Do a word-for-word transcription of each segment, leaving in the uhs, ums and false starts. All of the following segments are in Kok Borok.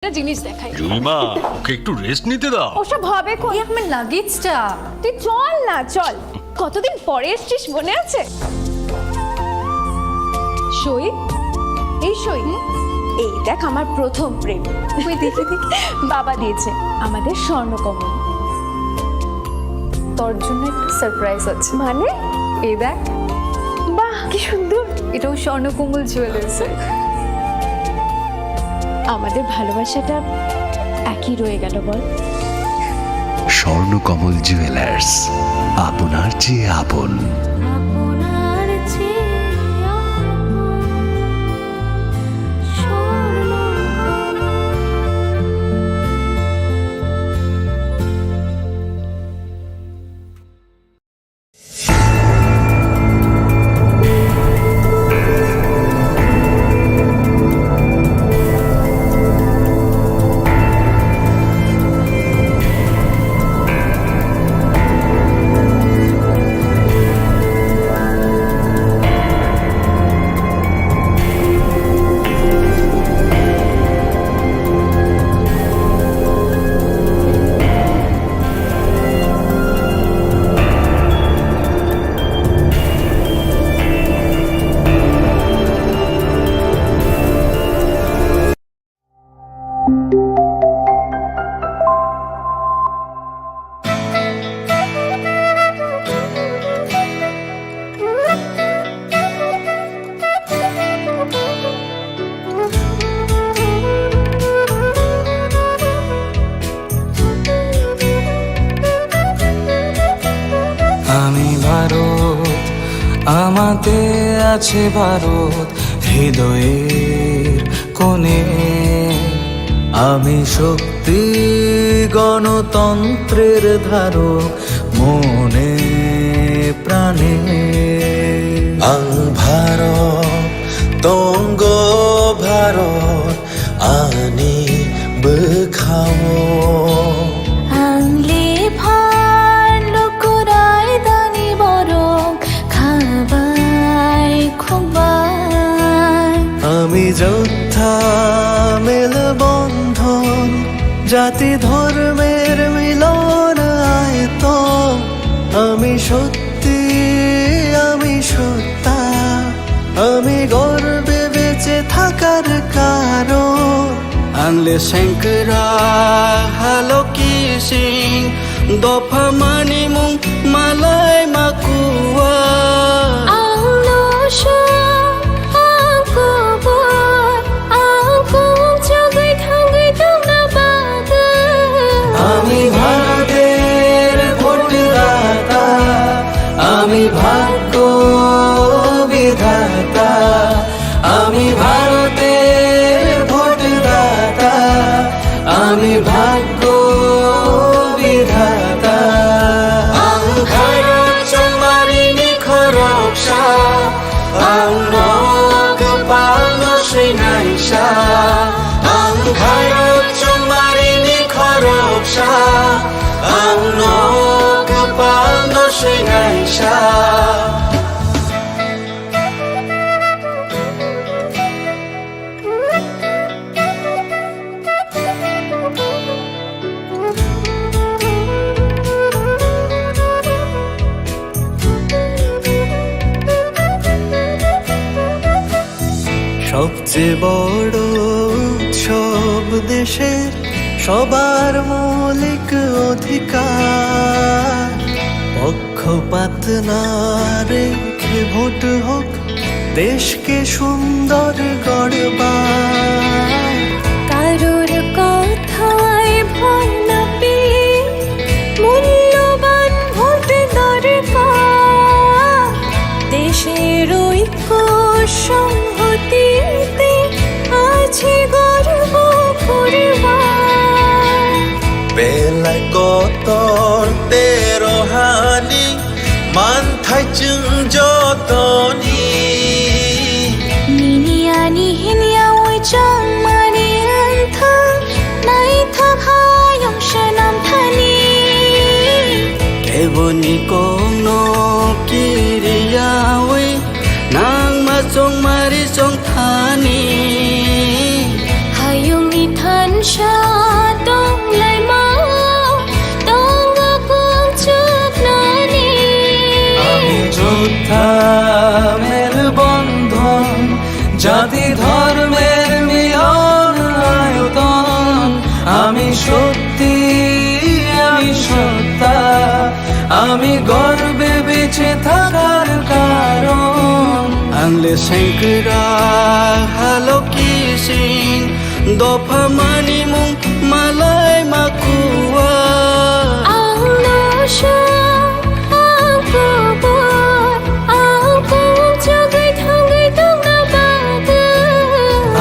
একটা জিনিস দেখাই। জুইমা, ওকে একটু রেস্ট নিতে দাও। ওসব হবে কোন? এই আমার লাগেজটা। তুই চল না, চল। কতদিন পরে এসছিস, মনে আছে? সই, এই সই। এই দেখ, আমার প্রথম প্রেম। ওই দেখে দেখে বাবা দিয়েছে আমাদের স্বর্ণকমল। তোর জন্য একটা সারপ্রাইজ আছে। মানে? এই দেখ। বাহ, কি সুন্দর। এটাও স্বর্ণকমল জুয়েলার্সের। আমাদের ভালোবাসাটা একই রয়ে গেল, বল? স্বর্ণকমল জুয়েলার্স, আপনার চেয়ে আপন। আপনার চেয়ে আপন। স্বর্ণকমল। আমি ভারত, আমাতে আছে ভারত, হৃদয়ের কোণে। আমি শক্তি, গণতন্ত্রের ধারক, মনে প্রাণে। আং ভারত, তঙ্গ Bharat, ani bwkhao. Ang lephar lukurai dani borok khabai khukbai. আমি যোদ্ধা মেলবন্ধন, জাতি ধর্মের মিলন আয়তন। আমি সত্যি, আমি সত্তা, আমি গর্বে বেঁচে থাকার কারণ। Ang le sengkra haloki sing, dopha manimung malai makua. Ang lo sha, ang kubur, ang kum chugui thangui tongna bagwi. আমি ভারতের ভোটদাতা, আমি ভাগ্য বিধাতা, আমি ভারতের ভোটদাতা, আমি ভাগ্য বিধাতা। Ang khairok chongmarini khoroksa, ang nok palno swinaisa, ang khairok chongmarini khoroksa, ang nok palno swinaisa. সবচেয়ে বড় উৎসব দেশের সবার মৌলিক অধিকার। পক্ষপাত না রেখে ভোট হোক দেশকে সুন্দর গড়বার। কারোর কথায় ভয় না পেয়ে মূল্যবান ভোট দরকার। দেশের ঐক্য সংহতিতে আছে গর্ব করবার। Belai kotor tero hani manthai chwng jotoni. Nini ani hinya oi chongmani wngthang, naithok hayung swnam thani. Keboni kokno kiriyawi nangma chongmari chongthani. Hayungni thansa আমি গর্বে বেঁচে থাকার কারণ। Ang le sengkrak ha Loki Singh, dopha manimung malai makua. Ang no sha, ang kubur, ang pung chugui thangui tongna bagwi.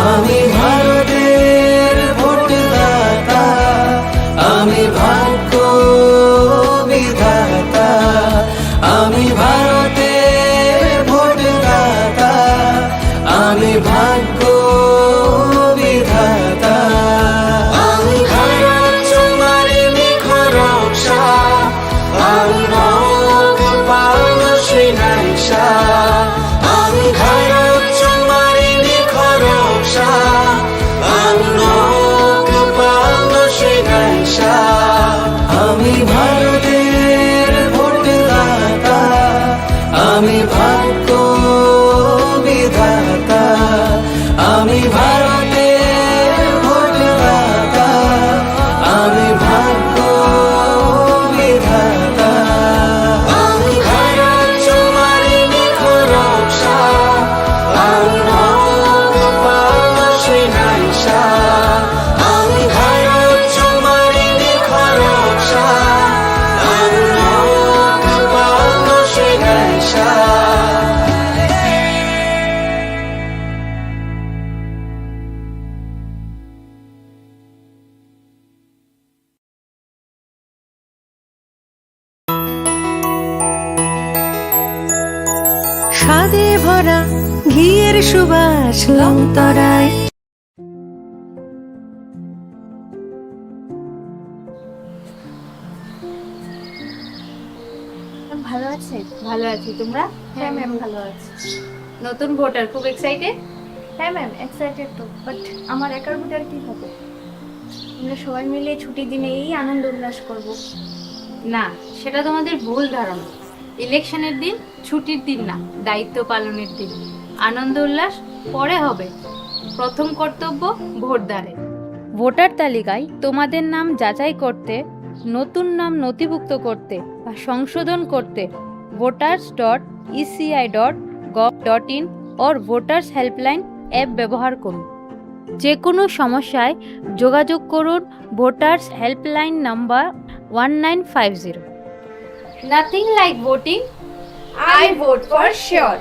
আমি ভারতের ভোটদাতা, আমি ভাগ্য বিধাতা, আমি ভারতের ভোটদাতা, আমি ভাগ্য বিধাতা। Ang kharok chumari ni khoroksa, ang rok pano swinaisa, ang kharok chumari ni khoroksa, ang rok pano swinaisa. আমি ভারতের ভোটদাতা, আমি ভাগ্য বিধাতা, আমি ভারতের ভোটদাতা, আমি ভাগ্য বিধাতা। Ang kharok chumari ni khoroksa, ang rok pano swinaisa. Ang kharok chumari ni khoroksa, ang rok pano swinaisa. স্বাদে ভরা ঘিয়ের সুবাস লংতরায়। ভালো আছেন? ভালো আছি, তোমরা? হ্যাঁ, ম্যাম, ভালো আছি। নতুন ভোটার, খুব এক্সাইটেড? হ্যাঁ, ম্যাম, এক্সাইটেড তো, বাট আমার একার ভোটার কি হবে? আমরা সবাই মিলে ছুটির দিনে এই আনন্দ উল্লাস করব। না, সেটা তোমাদের ভুল ধারণা। ইলেকশনের দিন ছুটির দিন না, দায়িত্ব পালনের দিন। আনন্দ উল্লাস পরে হবে, প্রথম কর্তব্য ভোটদানের। ভোটার তালিকায় তোমাদের নাম যাচাই করতে, নতুন নাম নথিভুক্ত করতে বা সংশোধন করতে voters dot E C I dot gov dot in or Voters Helpline app ব্যবহার করুন। যে কোনো সমস্যায় যোগাযোগ করুন voters helpline number one nine five zero. Nothing like voting, I vote for sure.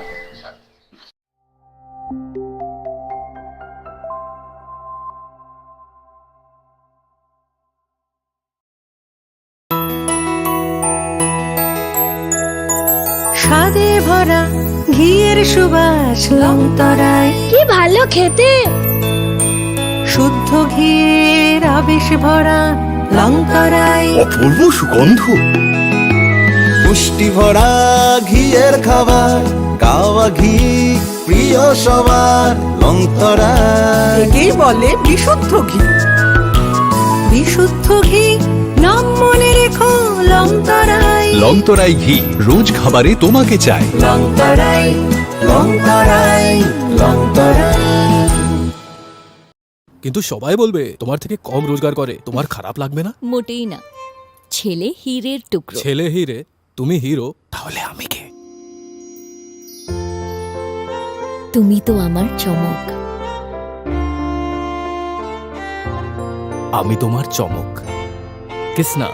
স্বাদে ভরা ঘিয়ের সুবাস লংতরায়। কি ভালো খেতে! শুদ্ধ ঘিয়ের আবেশ ভরা লংতরায়। অপূর্ব সুগন্ধ। পুষ্টি ভরা ঘিয়ের খাবার, গাওয়া ঘি প্রিয় সবার, লংতরায়। একেই বলে বিশুদ্ধ ঘি। বিশুদ্ধ ঘি, নাম মনে রেখো, লংতরায়। লংতরায় ঘি, রোজ খাবারে তোমাকে চাই। লংতরায়, লংতরায়, লংতরায়। কিন্তু সবাই বলবে, "তোমার থেকে কম রোজগার করে, তোমার খারাপ লাগবে না?" মোটেই না। ছেলে হীরের টুকরো। ছেলে হীরে, তুমি হিরো, তাহলে আমি কে? তুমি তো আমার চমক। আমি তোমার চমক। Kisna.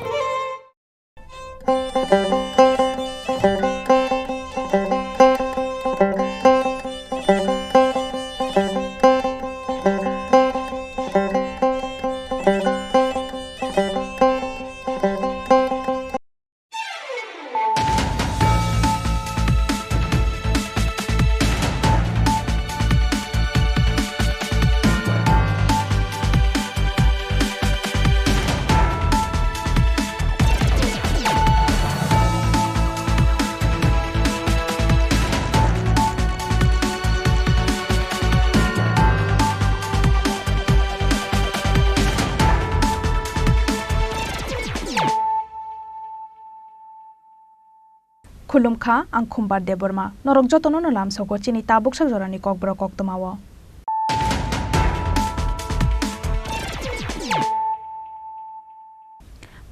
Khulumkha, ang Khumbar Debbarma. Norok jotono no lamsogo chini tabuksa jorani kokborok koktwmao.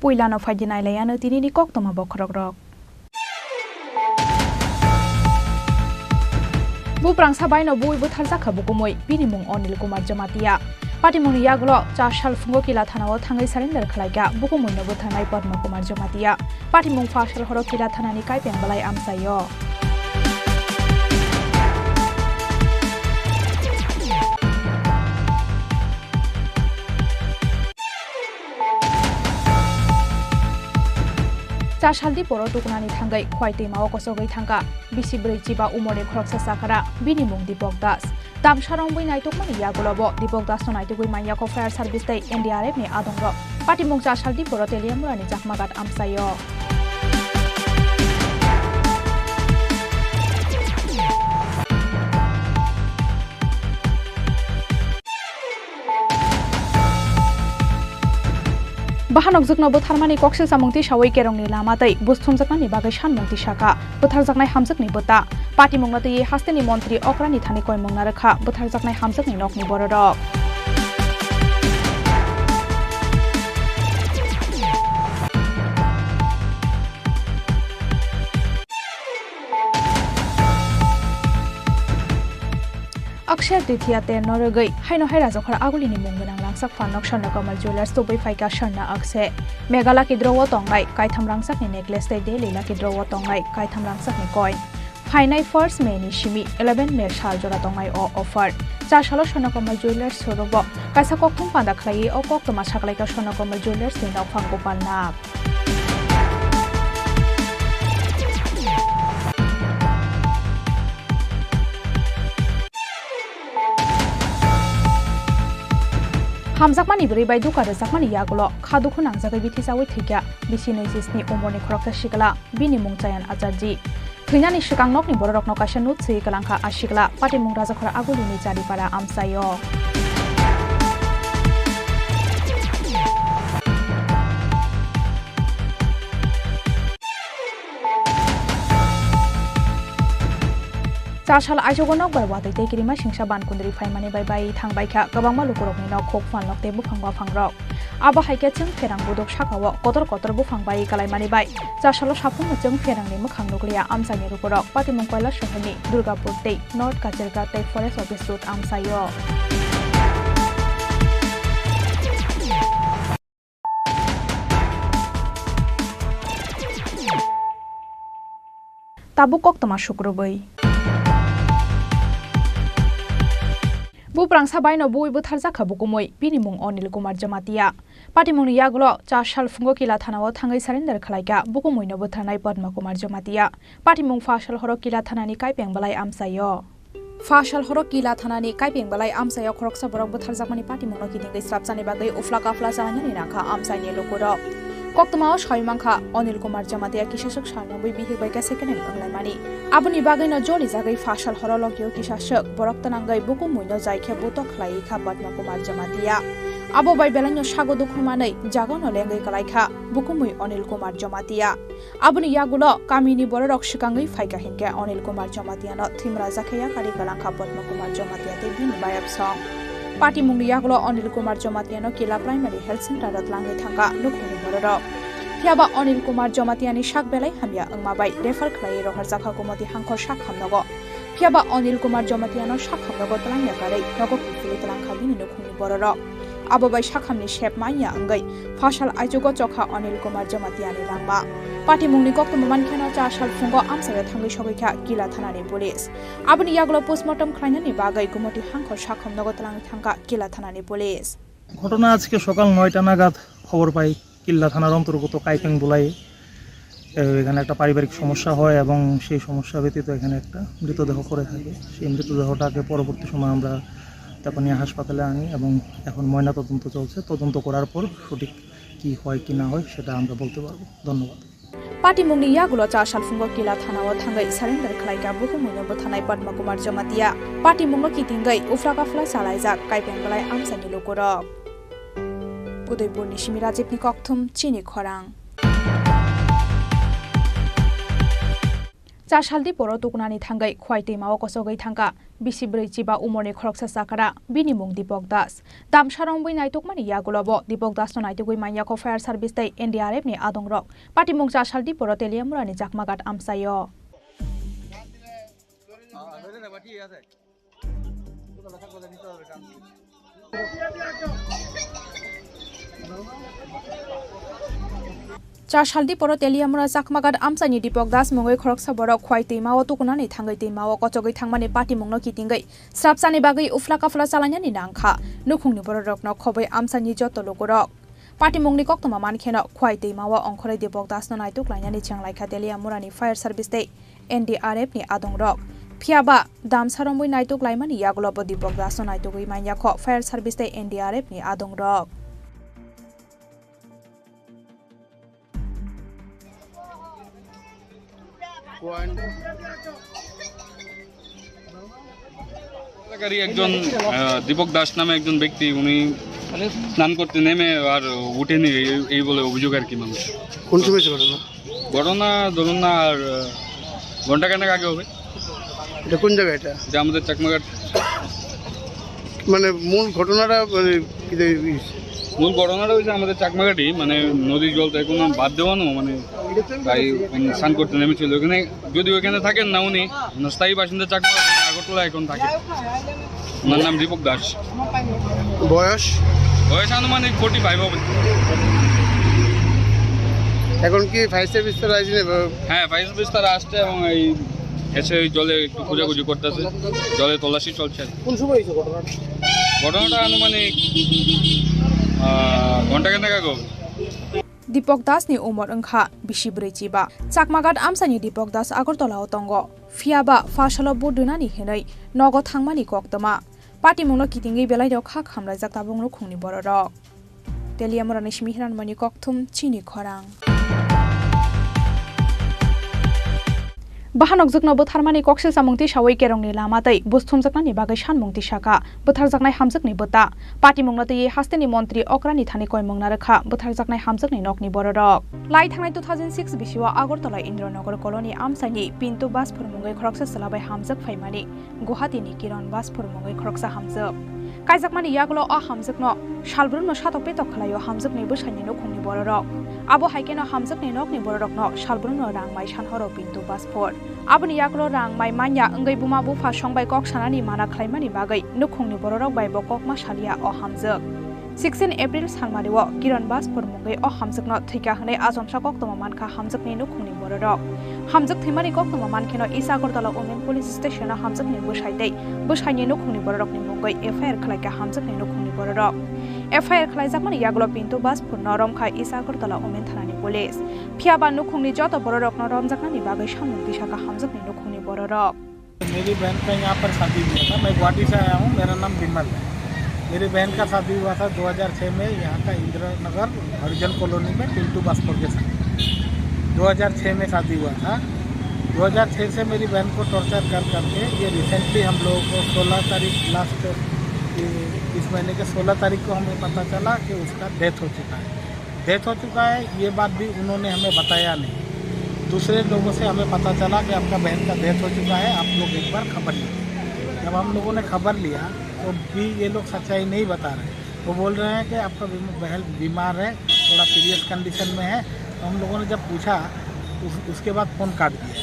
Puilano phaidi nailaiano tinini koktwma bokhorokrok. Buprangsa baino bui butharjak kha bukumui, bini mung Anil Kumar Jamatia. Patimungni yagulo char sal phungo Kila thanao thangwi surrender khlaikha bukumuino butharnai Padma Kumar Jamatia. Patimung pha sal horo Kila thanani kaipeng belai amchaio. Char saldi poro tukunani thangwi Khwai twimao kosogwi thangkha bisi bwrwi chiba umorni khoroksa chakra, bini mung Dipok Das. Tamsa romwi naitukmani yagulobo Dipok Dasno naitugwi manyakho fire service tei N D R F ni adongrok. Patimung char saldi poro Teliamurani Chakmaghat amchaio. Bahanokjwkno butharmani koksil samung tisawi kerongni lama tei bus thumjaknani bagwi sanmung tisakha butharjaknai hamjwkni bwta. Patimungno twiwi hasteni montri okrani thani koimung narwkha butharjaknai hamjwkni nokni bororok. Akshay Tithiya terno rwgwi haino hai Rajakhor Agulini mung gwnang rangchak phalnok Swarna Kamal Jewellers tubui phaikha Swarna Akshay. Mega Lucky Draw o tongnai kaitham rangchakni necklace tei Daily Lucky Draw o tongnai kaitham rangchakni coin. Phainai first May ni simi eleven May sal jora tongnai o offer. Char salo Swarna Kamal Jewellers showroom o kaisa kokthum panda khlaiwi o koktwma saklaikha Swarna Kamal Jewellers ni nokphang Gopal Nag. Hamjakmani bwrwi bai duka rwjakmani yagulo kha dukhu nangjagwi bithi chaui thwikha bisi nui sisni umorni khoroksa sikla, bini mung Chayan Acharji. Thwinani swkang nokni bororokno kaisa note swiwi kwlangkha a sikla, patimung Rajakhor Agulini Charipara amchaio. Char sal aichugo nokbar watwi tei kirima singsa ban kundri phaimani bai bai thangbaikha kwbangma lukurokni nok, khuk, phalnok tei buphang baphangrok. Abo hai khe chwng pherang buduk sakao kotor kotor buphang bai kalaimani bai. Char salo saphangno chwng pherangni mwkhang nukliya amchaini lukurok. Patimung Koilashahar ni Durgapur tei North Kachirghat tei Forest Office Road amchaio. Tabuk koktwma sukrubwi. Buprangsa baino bui butharjak kha bukumui, bini mung Anil Kumar Jamatia. Patimungni yagulo char sal phungo Kila thanao thangwi surrender khlaikha bukumuino butharnai Padma Kumar Jamatia. Patimung pha sal horo Kila thanani kaipeng belai amchaio. Pha sal horo Kila thanani kaipeng belai amchaio khoroksa borok butharjakmani patimungno kitingwi srapchani bagwi ufla kafla chalainani nangkha amchaini lukurok. Koktwmao sawi mankha Anil Kumar Jamatia kisaswk sal nungwi bihik bai khe second hand wnglaimani. Aboni bagwino jolijagwi pha sal horo logio kisaswk borok twnangwi bukumuino jaikhe butok khlaiwi kha Padma Kumar Jamatia. Abo bai belaino sago dukhu manwi jagano lengwi kwlaikha bukumui Anil Kumar Jamatia. Aboni yagulo kamini bororok swkangwi phaikha hinkhe Anil Kumar Jamatiano thwimra jakhe yakarwi kwlangkha Padma Kumar Jamatia tei bini bayapsong. Patimungni yagulo Anil Kumar Jamatiano Kila Primary Health Center o twlangwi thangkha nukhungni bororok. Phiyaba Anil Kumar Jamatiani sak belai hamya wngma bai refer khlaiwi rohorjakha Gomoti Hangkhor sak hamnogo. Phiyaba Anil Kumar Jamatiano sak hamnogo twlangya karwi nogo kiphilwi twlangkha bini nukhungni bororok. Abo bai sakhamni sep manya wngwi pha sal aichugo chokha Anil Kumar Jamatiani langma. Patimungni koktwma mankheno char sal phungo amchaio thangwi sogwikha Kila thanani police. Aboni yagulo postmortem khlainani bagwi Gumoti Hangkhor sakhamnogo twlangwi thangkha Kila thanani police. ঘটনা আজকে সকাল নয়টা নাগাদ খবর পাই কিল্লা থানার অন্তর্গত কাইপেং বুলাই এ, এখানে একটা পারিবারিক সমস্যা হয় এবং সেই সমস্যা ব্যতীত এখানে একটা মৃতদেহ পড়ে থাকে। সেই মৃতদেহটাকে পরবর্তী সময় আমরা তেপানিয়া হাসপাতালে আনি এবং এখন ময়নাতদন্ত চলছে। তদন্ত করার পর সঠিক কি হয় কি না হয় সেটা আমরা বলতে পারবো। ধন্যবাদ। Patimungni yagulo char sal phungo Kila thanao thangwi surrender khlaikha bukumuino buthanai Padma Kumar Jamatia. Patimungno kitingwi ufla kafla chalaijak kaipeng belai amchaini lukurok. Udaipurni simi Rajibni kokthum chini khorang. Char saldi poro tukunani thangwi Khwai twimao kosogwi thangkha bisi bwrwi chiba umorni khoroksa chakra, bini mung Dipok Das. Tamsa romwi naitukmani yagulobo Dipok Dasno naitugwi manyakho fire service tei N D R F ni adongrok. Patimung char saldi poro Teliamurani Chakmaghat amchaio. Char saldi poro Teliamura Chakmagat amchaini Dipok Das mungwi khoroksa borok Khwai twima o tukunani thangwi twima o kochogwi thangmani patimungno kitingwi srapchani bagwi ufla kafla chalainani nangkha. Nukhungni bororokno khobwi amchaini joto lukurok. Patimungni koktwma mankheno Khwai twima o ongkhorwi Dipok Das no naituk lainani chenglaikha Teliamurani fire service tei N D R F ni adongrok. Phiyaba damsa romwi naituk laimani yagulo bo Dipok Das no naitugwi manyakho fire service tei N D R F ni adongrok. এলাকারই একজন, আহ, দীপক দাস নামে একজন ব্যক্তি, উনি স্নান করতে নেমে আর উঠেনি, এই, এই বলে অভিযোগ আর কি মানুষ। কোন সময় হয়েছে ঘটনা? ঘটনা ধরুন না আর, আহ, ঘন্টা খানেক আগে হবে। এটা কোন জায়গা এটা? এটা আমাদের চাকমাঘাট। মানে মূল ঘটনাটা মানে কি যে ইস? মূল ঘটনাটা হয়েছে আমাদের চাকমাঘাটি, মানে নদীর জল তো এখন বাদ দেওয়ানো, মানে তাই উনি স্নান করতে নেমেছিল ওখানে। যদি ওখানে থাকেন না উনি, মানে স্থায়ী বাসিন্দা চাকমাঘাটি, আগরতলা এখন থাকে। ওনার নাম দীপক দাস। বয়স? বয়স আনুমানিক ফোর্টি ফাইভ হবে। এখন কি ফায়ার সার্ভিস তারা আইসেনি? হ্যাঁ, ফায়ার সার্ভিস তারা আসছে এবং এই এসে ওই জলে একটু খোঁজাখুঁজি করতেছে, জলে তল্লাশি চলছে। কোন সময় হয়েছে ঘটনাটা? ঘটনাটা আনুমানিক, আহ, ঘন্টা খানেক আগে হবে। Dipok Das ni umor wngkha bisi brwi chiba. Chakmagat amchaini Dipok Das Agartala o tongo. Phiyaba pha salo vote rwnani hinwi nogo thangmani koktwma. Patimungno kitingwi belaino kha khamlaijak tabuk nukhungni bororok. Teliamurani simi hiranmani kokthum chini khorang. Bahanokjwkno bwtharmani koksil samung tisawi kerongni lama tei bus thumjaknani bagwi sanmung tisaka. Bwtharjaknai hamjwkni bwta. Patimungno twiwi hasteni montri okrani thani koimung narwkha bwtharjaknai hamjwkni nokni bororok. Lai thangnai two thousand six bisio Agartala Indranagar colony amchaini Pintu Baspur mungwi khoroksa chwla bai hamjwk phaimani. Guwahati ni Kiran Baspur mungwi khoroksa hamjwk. Kaijakmani yagulo o hamjwkno salbrumno satok petok khlaio hamjwkni bwsaini nukhungni bororok. Abo hai kheno hamjwkni nokni bororokno salbrumno rang mai san horo Pintu Baspur. Aboni yagulo rang mai manya wngwi buma bupha songbai kok sanani mana khlaimani bagwi nukhungni bororok bai bo kokma salia o hamjwk. Sixteen April salmario Kiran Baspur mungwi o hamjwkno thwikha hwnwi achomsa koktwma mankha hamjwkni nukhungni bororok. Hamjwk thwimani koktwma mankheno East Agartala Women Police Station-o hamjwkni bwsai tei bwsaini nukhungni bororokni mungwi F I R khlaikha hamjwkni nukhungni bororok. F I R khlaijakmani yagulo Pintu Baspurno romkha East Agartala Women Thanani Police. Phiyaba nukhungni joto bororokno romjaknani bagwi samung tisakha hamjwkni nukhungni bororok. मेरी बहन का यहाँ पर शादी हुआ था, मैं गुवाहाटी से आया हूँ, मेरा नाम विमल है। मेरी बहन का शादी हुआ था दो हज़ार छह में यहाँ का इंदिरा नगर हरिजन कॉलोनी में पिंटू बास्पर के साथ। दो हज़ार छह में शादी हुआ था। दो हज़ार छह से मेरी बहन को टॉर्चर कर करके ये रिसेंटली हम लोगों को सोलह तारीख लास्ट, इस महीने के सोलह तारीख को हमें पता चला कि उसका डेथ हो चुका है। डेथ हो चुका है, ये बात भी उन्होंने हमें बताया नहीं। दूसरे लोगों से हमें पता चला कि आपका बहन का डेथ हो चुका है, आप लोग एक बार खबर लीजिए। जब हम लोगों ने खबर लिया, तो भी ये लोग सच्चाई नहीं बता रहे। वो बोल रहे हैं कि आपका बीम-, बहन बीमार है, थोड़ा सीरियस कंडीशन में है। तो हम लोगों ने जब पूछा, उस, उसके बाद फ़ोन काट दिया।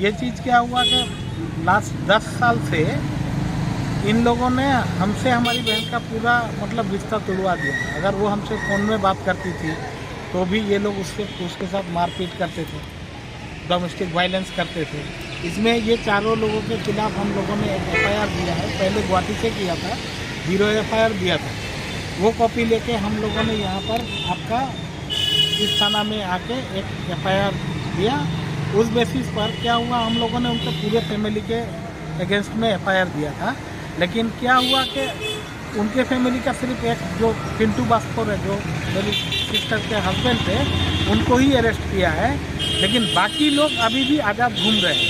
ये चीज़ क्या हुआ कि लास्ट दस साल से इन लोगों ने हमसे हमारी बहन का पूरा, मतलब, रिश्ता तुड़वा दिया। अगर वो हमसे फ़ोन में बात करती थी, तो भी ये लोग उससे, उसके साथ मारपीट करते थे, डोमेस्टिक वायलेंस करते थे। इसमें ये चारों लोगों के खिलाफ हम लोगों ने एक F I R दिया है, पहले गुवाहाटी से किया था, ज़ीरो F I R दिया था। वो कॉपी लेके हम लोगों ने यहाँ पर आपका इस थाना में आके एक F I R दिया। उस बेसिस पर क्या हुआ, हम लोगों ने उनके पूरे फैमिली के अगेंस्ट में F I R दिया था, लेकिन क्या हुआ कि उनके फैमिली का सिर्फ एक जो पिंटू बास्कोर है, जो मेरी सिस्टर के हस्बैंड थे, उनको ही अरेस्ट किया है, लेकिन बाकी लोग अभी भी आज़ाद घूम रहे हैं।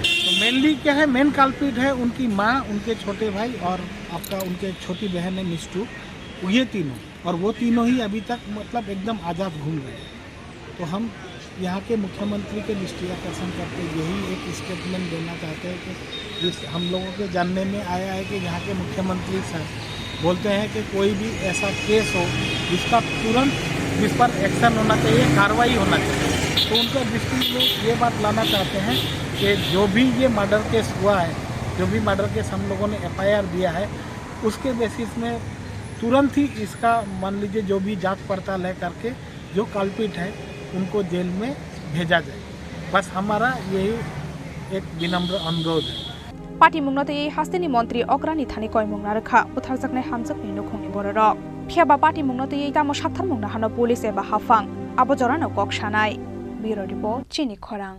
तो मेनली क्या है, मेन कल्प्रिट है उनकी माँ, उनके छोटे भाई और आपका उनके छोटी बहन है मिस्टू, ये तीनों। और वो तीनों ही अभी तक, मतलब, एकदम आज़ाद घूम रहे हैं। तो हम यहाँ के मुख्यमंत्री के दृष्टि आकर्षण करते यही एक स्टेटमेंट देना चाहते हैं कि जिस हम लोगों के जानने में आया है कि यहाँ के मुख्यमंत्री सर बोलते हैं कि कोई भी ऐसा केस हो जिसका तुरंत, जिस पर एक्शन होना चाहिए, कार्रवाई होना चाहिए, तो उनके दृष्टि में ये बात लाना चाहते हैं ये जो भी ये मर्डर केस हुआ है, जो भी मर्डर केस हम लोगों ने एफआईआर दिया है, उसके बेसिस में तुरंत ही इसका, मान लीजिए, जो भी जांच पड़ताल है करके, जो कल्प्रिट है, उनको जेल में भेजा जाए। बस हमारा यही एक विनम्र अनुरोध है। Patimungno tei hasteni montri okrani thani koimung narwkha butharjaknai hamjakni nukhungni bororok. Phiyaba patimungno tei tamo saktharmungno hano police eba haphang, abo jorano kok sanai. Bureau Report, Chini Khorang.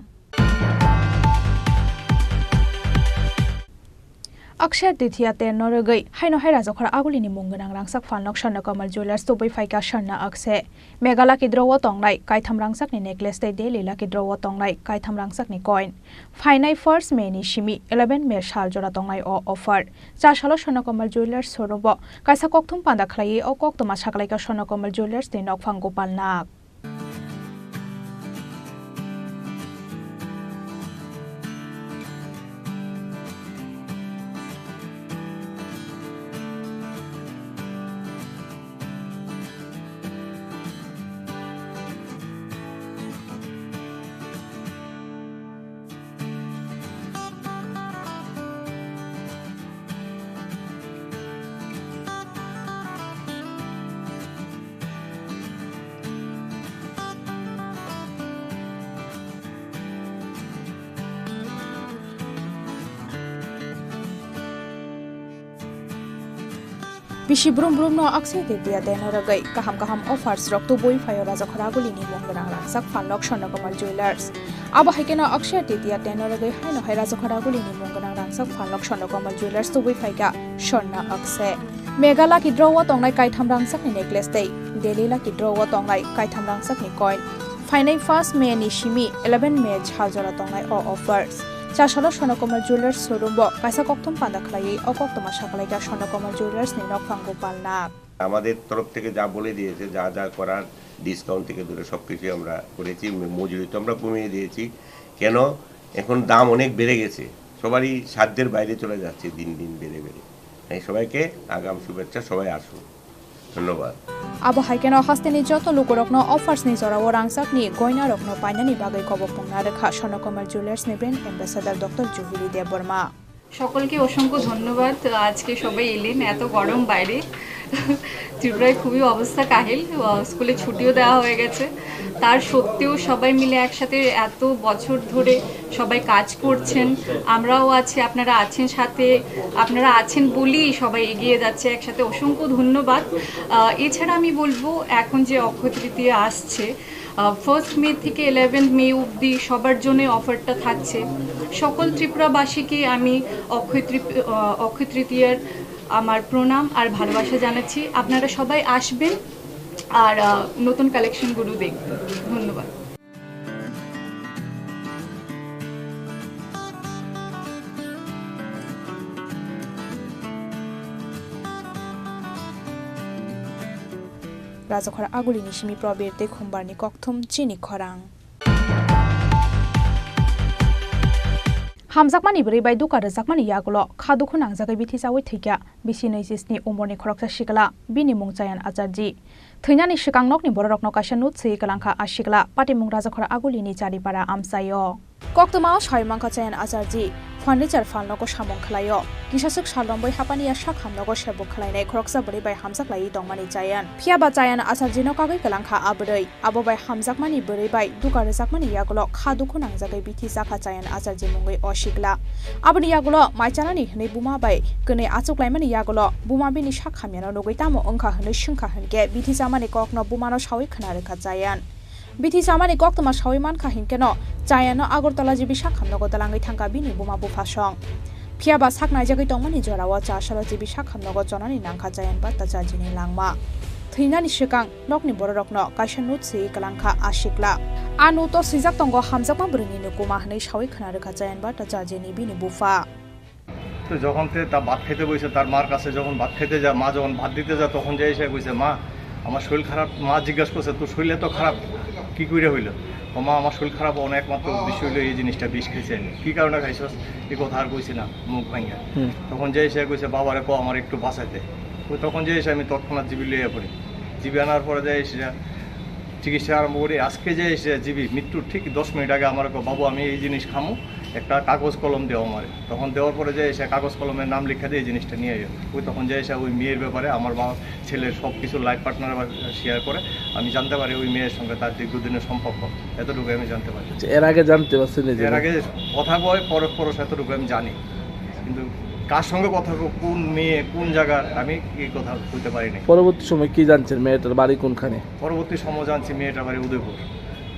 Akshay Titiya tenno rwgwi haino hai Rajakhora Agulini mung gwnang rangchak phalnok Swarna Kamal Jewellers tubui phaikha Swarna Akshay. Mega Lucky Draw o tongnai kaitham rangchakni necklace tei Daily Lucky Draw o tongnai kaitham rangchakni coin. Phainai first May ni simi eleven May sal jora tongnai o offer. Cha salo Swarna Kamal Jewellers showroom o kaisa kokthum panda khlaiwi o koktwma sakhlaikha Swarna Kamal Jewellers ni nokphang Gopal Nag. Bisi brum brum no Akshay Titiya tenno rwgwi kaham kaham offers rok tubui phaio Rajakhora Agulini mung gwnang rangchak phalnok Swarna Kamal Jewellers. Abo hai kheno Akshay Titiya tenno rwgwi haino hai Rajakhora Agulini mung gwnang rangchak phalnok Swarna Kamal Jewellers tubui phaikha Swarna Akshay. Mega Lucky Draw o tongnai kaitham rangchakni necklace tei Daily Lucky Draw o tongnai kaitham rangchakni coin. Phainai first May ni simi eleven May sal jora tongnai o offers. Cha salo Swarna Kamal Jewellers showroom o kaisa kokthum panda khlaiwi o koktwma sakhlaikha Swarna Kamal Jewellers ni nokphang Gopal Nag. আমাদের তরফ থেকে যা বলে দিয়েছে, যা যা করার ডিসকাউন্ট থেকে ধরে সব কিছুই আমরা করেছি। ম-, মজুরি তো আমরা কমিয়ে দিয়েছি। কেন? এখন দাম অনেক বেড়ে গেছে, সবারই সাধ্যের বাইরে চলে যাচ্ছে দিন দিন বেড়ে বেড়ে। তাই সবাইকে আগাম শুভেচ্ছা, সবাই আসুন। ধন্যবাদ। Abo hai kheno hasteni joto lukurokno offers ni jorao rangchakni goina rokno painani bagwi kobok pungna rwkha Swarna Kamal Jewellers ni brand ambassador Doctor Juhili Debbarma. সকলকে অসংখ্য ধন্যবাদ। আজকে সবাই এলেন, এত গরম বাইরে। ত্রিপুরায় খুবই অবস্থা কাহিল। আহ, স্কুলে ছুটিও দেওয়া হয়ে গেছে, তার সত্ত্বেও সবাই মিলে একসাথে এত বছর ধরে সবাই কাজ করছেন, আমরাও আছি, আপনারা আছেন সাথে, আপনারা আছেন বলেই সবাই এগিয়ে যাচ্ছে একসাথে। অসংখ্য ধন্যবাদ। আহ, এছাড়া আমি বলবো, এখন যে অক্ষয় তৃতীয়া আসছে, আহ, ফার্স্ট মে থেকে ইলেভেন্থ মে অবধি সবার জন্য অফারটা থাকছে। সকল ত্রিপুরাবাসীকে আমি অক্ষয় তৃপ-, আহ, অক্ষয় তৃতীয়ার আমার প্রণাম আর ভালোবাসা জানাচ্ছি। আপনারা সবাই আসবেন আর, আহ, নতুন কালেকশনগুলো দেখবেন। ধন্যবাদ। Rajakhora Agulini simi Probir tei Khumbarni kokthum Chini Khorang. Hamjakmani bwrwi bai duka rwjakmani yagulo kha dukhu nangjagwi bithi chaui thwikha bisi nui chi sni umorni khoroksa sikla, bini mung Chayan Acharji. Thwinani swkang nokni bororokno kaisa note swiwi kwlangkha a sikla, patimung Rajakhora Agulini Charipara amchaio. Koktwmao sawi mankha Chayan Acharji, furniture phalnogo samung khlaio. Kisaswk sal romwi hapani ya sak hamnogo sebuk khlainai khoroksa bwrwi bai hamjak laiwi tongmani Chayan. Phiyaba Chayan Acharjino kagwi kwlangkha a bwrwi. Abo bai hamjakmani bwrwi bai duka rwjakmani yagulo kha dukhu nangjagwi bithi chakha Chayan Acharji mungwi o sikla. Aboni yagulo mai chanani hwnwi buma bai kwnwi achuklaimani yagulo buma bini sak hamyano nugwi tamo wngkha hwnwi swngkha hwnkhe bithi chamani kokno bumano sawi khna rwkha Chayan. Bithi chamani koktwma sawi mankha hinkheno Chayanno Agartala G B sak hamnogo dalangwi thangkha bini buma buphasong. Phiyaba sak naijagwi tongmani jorao cha salo G B sak hamnogo chonani nangkha Chayan Bhattacharjini langma. Thwinani swkang nokni bororokno kaisa note swiwi kwlangkha a sikla. A note-o swijak tongo, hamjakma bwrwini nukuma hwnwi sawi khna rwkha Chayan Bhattacharjini bini bupha. তো যখন তে তা ভাত খেতে বসে, তার মার কাছে যখন ভাত খেতে যায়, মা যখন ভাত দিতে যায়, তখন যে এসে কইছে, "মা, আমার শরীর খারাপ।" মা জিজ্ঞাসা করছে, "তোর শরীর এত খারাপ কি করে হইলো?" "ও মা, আমার শরীর খারাপ অনেক, একমাত্র উদ্দেশ্য হইলো এই জিনিসটা, বিষ খাইছি আমি।" "কি কারণে খাইছস?" এই কথা আর কইছি না, মুখ ভাঙ্গা। হুম। তখন যে এসে কইছে, "বাবারে কও আমার একটু বাঁচাইতে।" ওই তখন যে এসে আমি তৎক্ষণাৎ জিবি লইয়া পড়ি। জিবি আনার পরে যে এসে চিকিৎসা আরম্ভ করি। আজকে যে এসে জিবি মৃত্যুর ঠিক দশ মিনিট আগে আমার কয়, "বাবু, আমি এই জিনিস খামু, একটা কাগজ কলম দেওয়া আমারে। তখন দেওয়ার পরে যে এসে কাগজ কলমের নাম লিখে দিয়ে এই জিনিসটা নিয়ে আইও। ওই তখন যে এসে ওই মেয়ের ব্যাপারে আমার বাবা, ছেলের সব কিছু লাইফ পার্টনার আবার শেয়ার করে। আমি জানতে পারি ওই মেয়ের সঙ্গে তার দীর্ঘদিনের সম্পর্ক, এতটুকু আমি জানতে পারি। আচ্ছা, এর আগে জানতে পারছেন এই এর জিনিস? আগে কথা কয় পরস্পর, এতটুকু আমি জানি, কিন্তু কার সঙ্গে কথা ক-, কোন মেয়ে, কোন জায়গার, আমি এই কথা বলতে পারি নাই। পরবর্তী সময় কি জানছেন মেয়েটার বাড়ি কোনখানে? পরবর্তী সময় জানছি মেয়েটার বাড়ি উদয়পুর।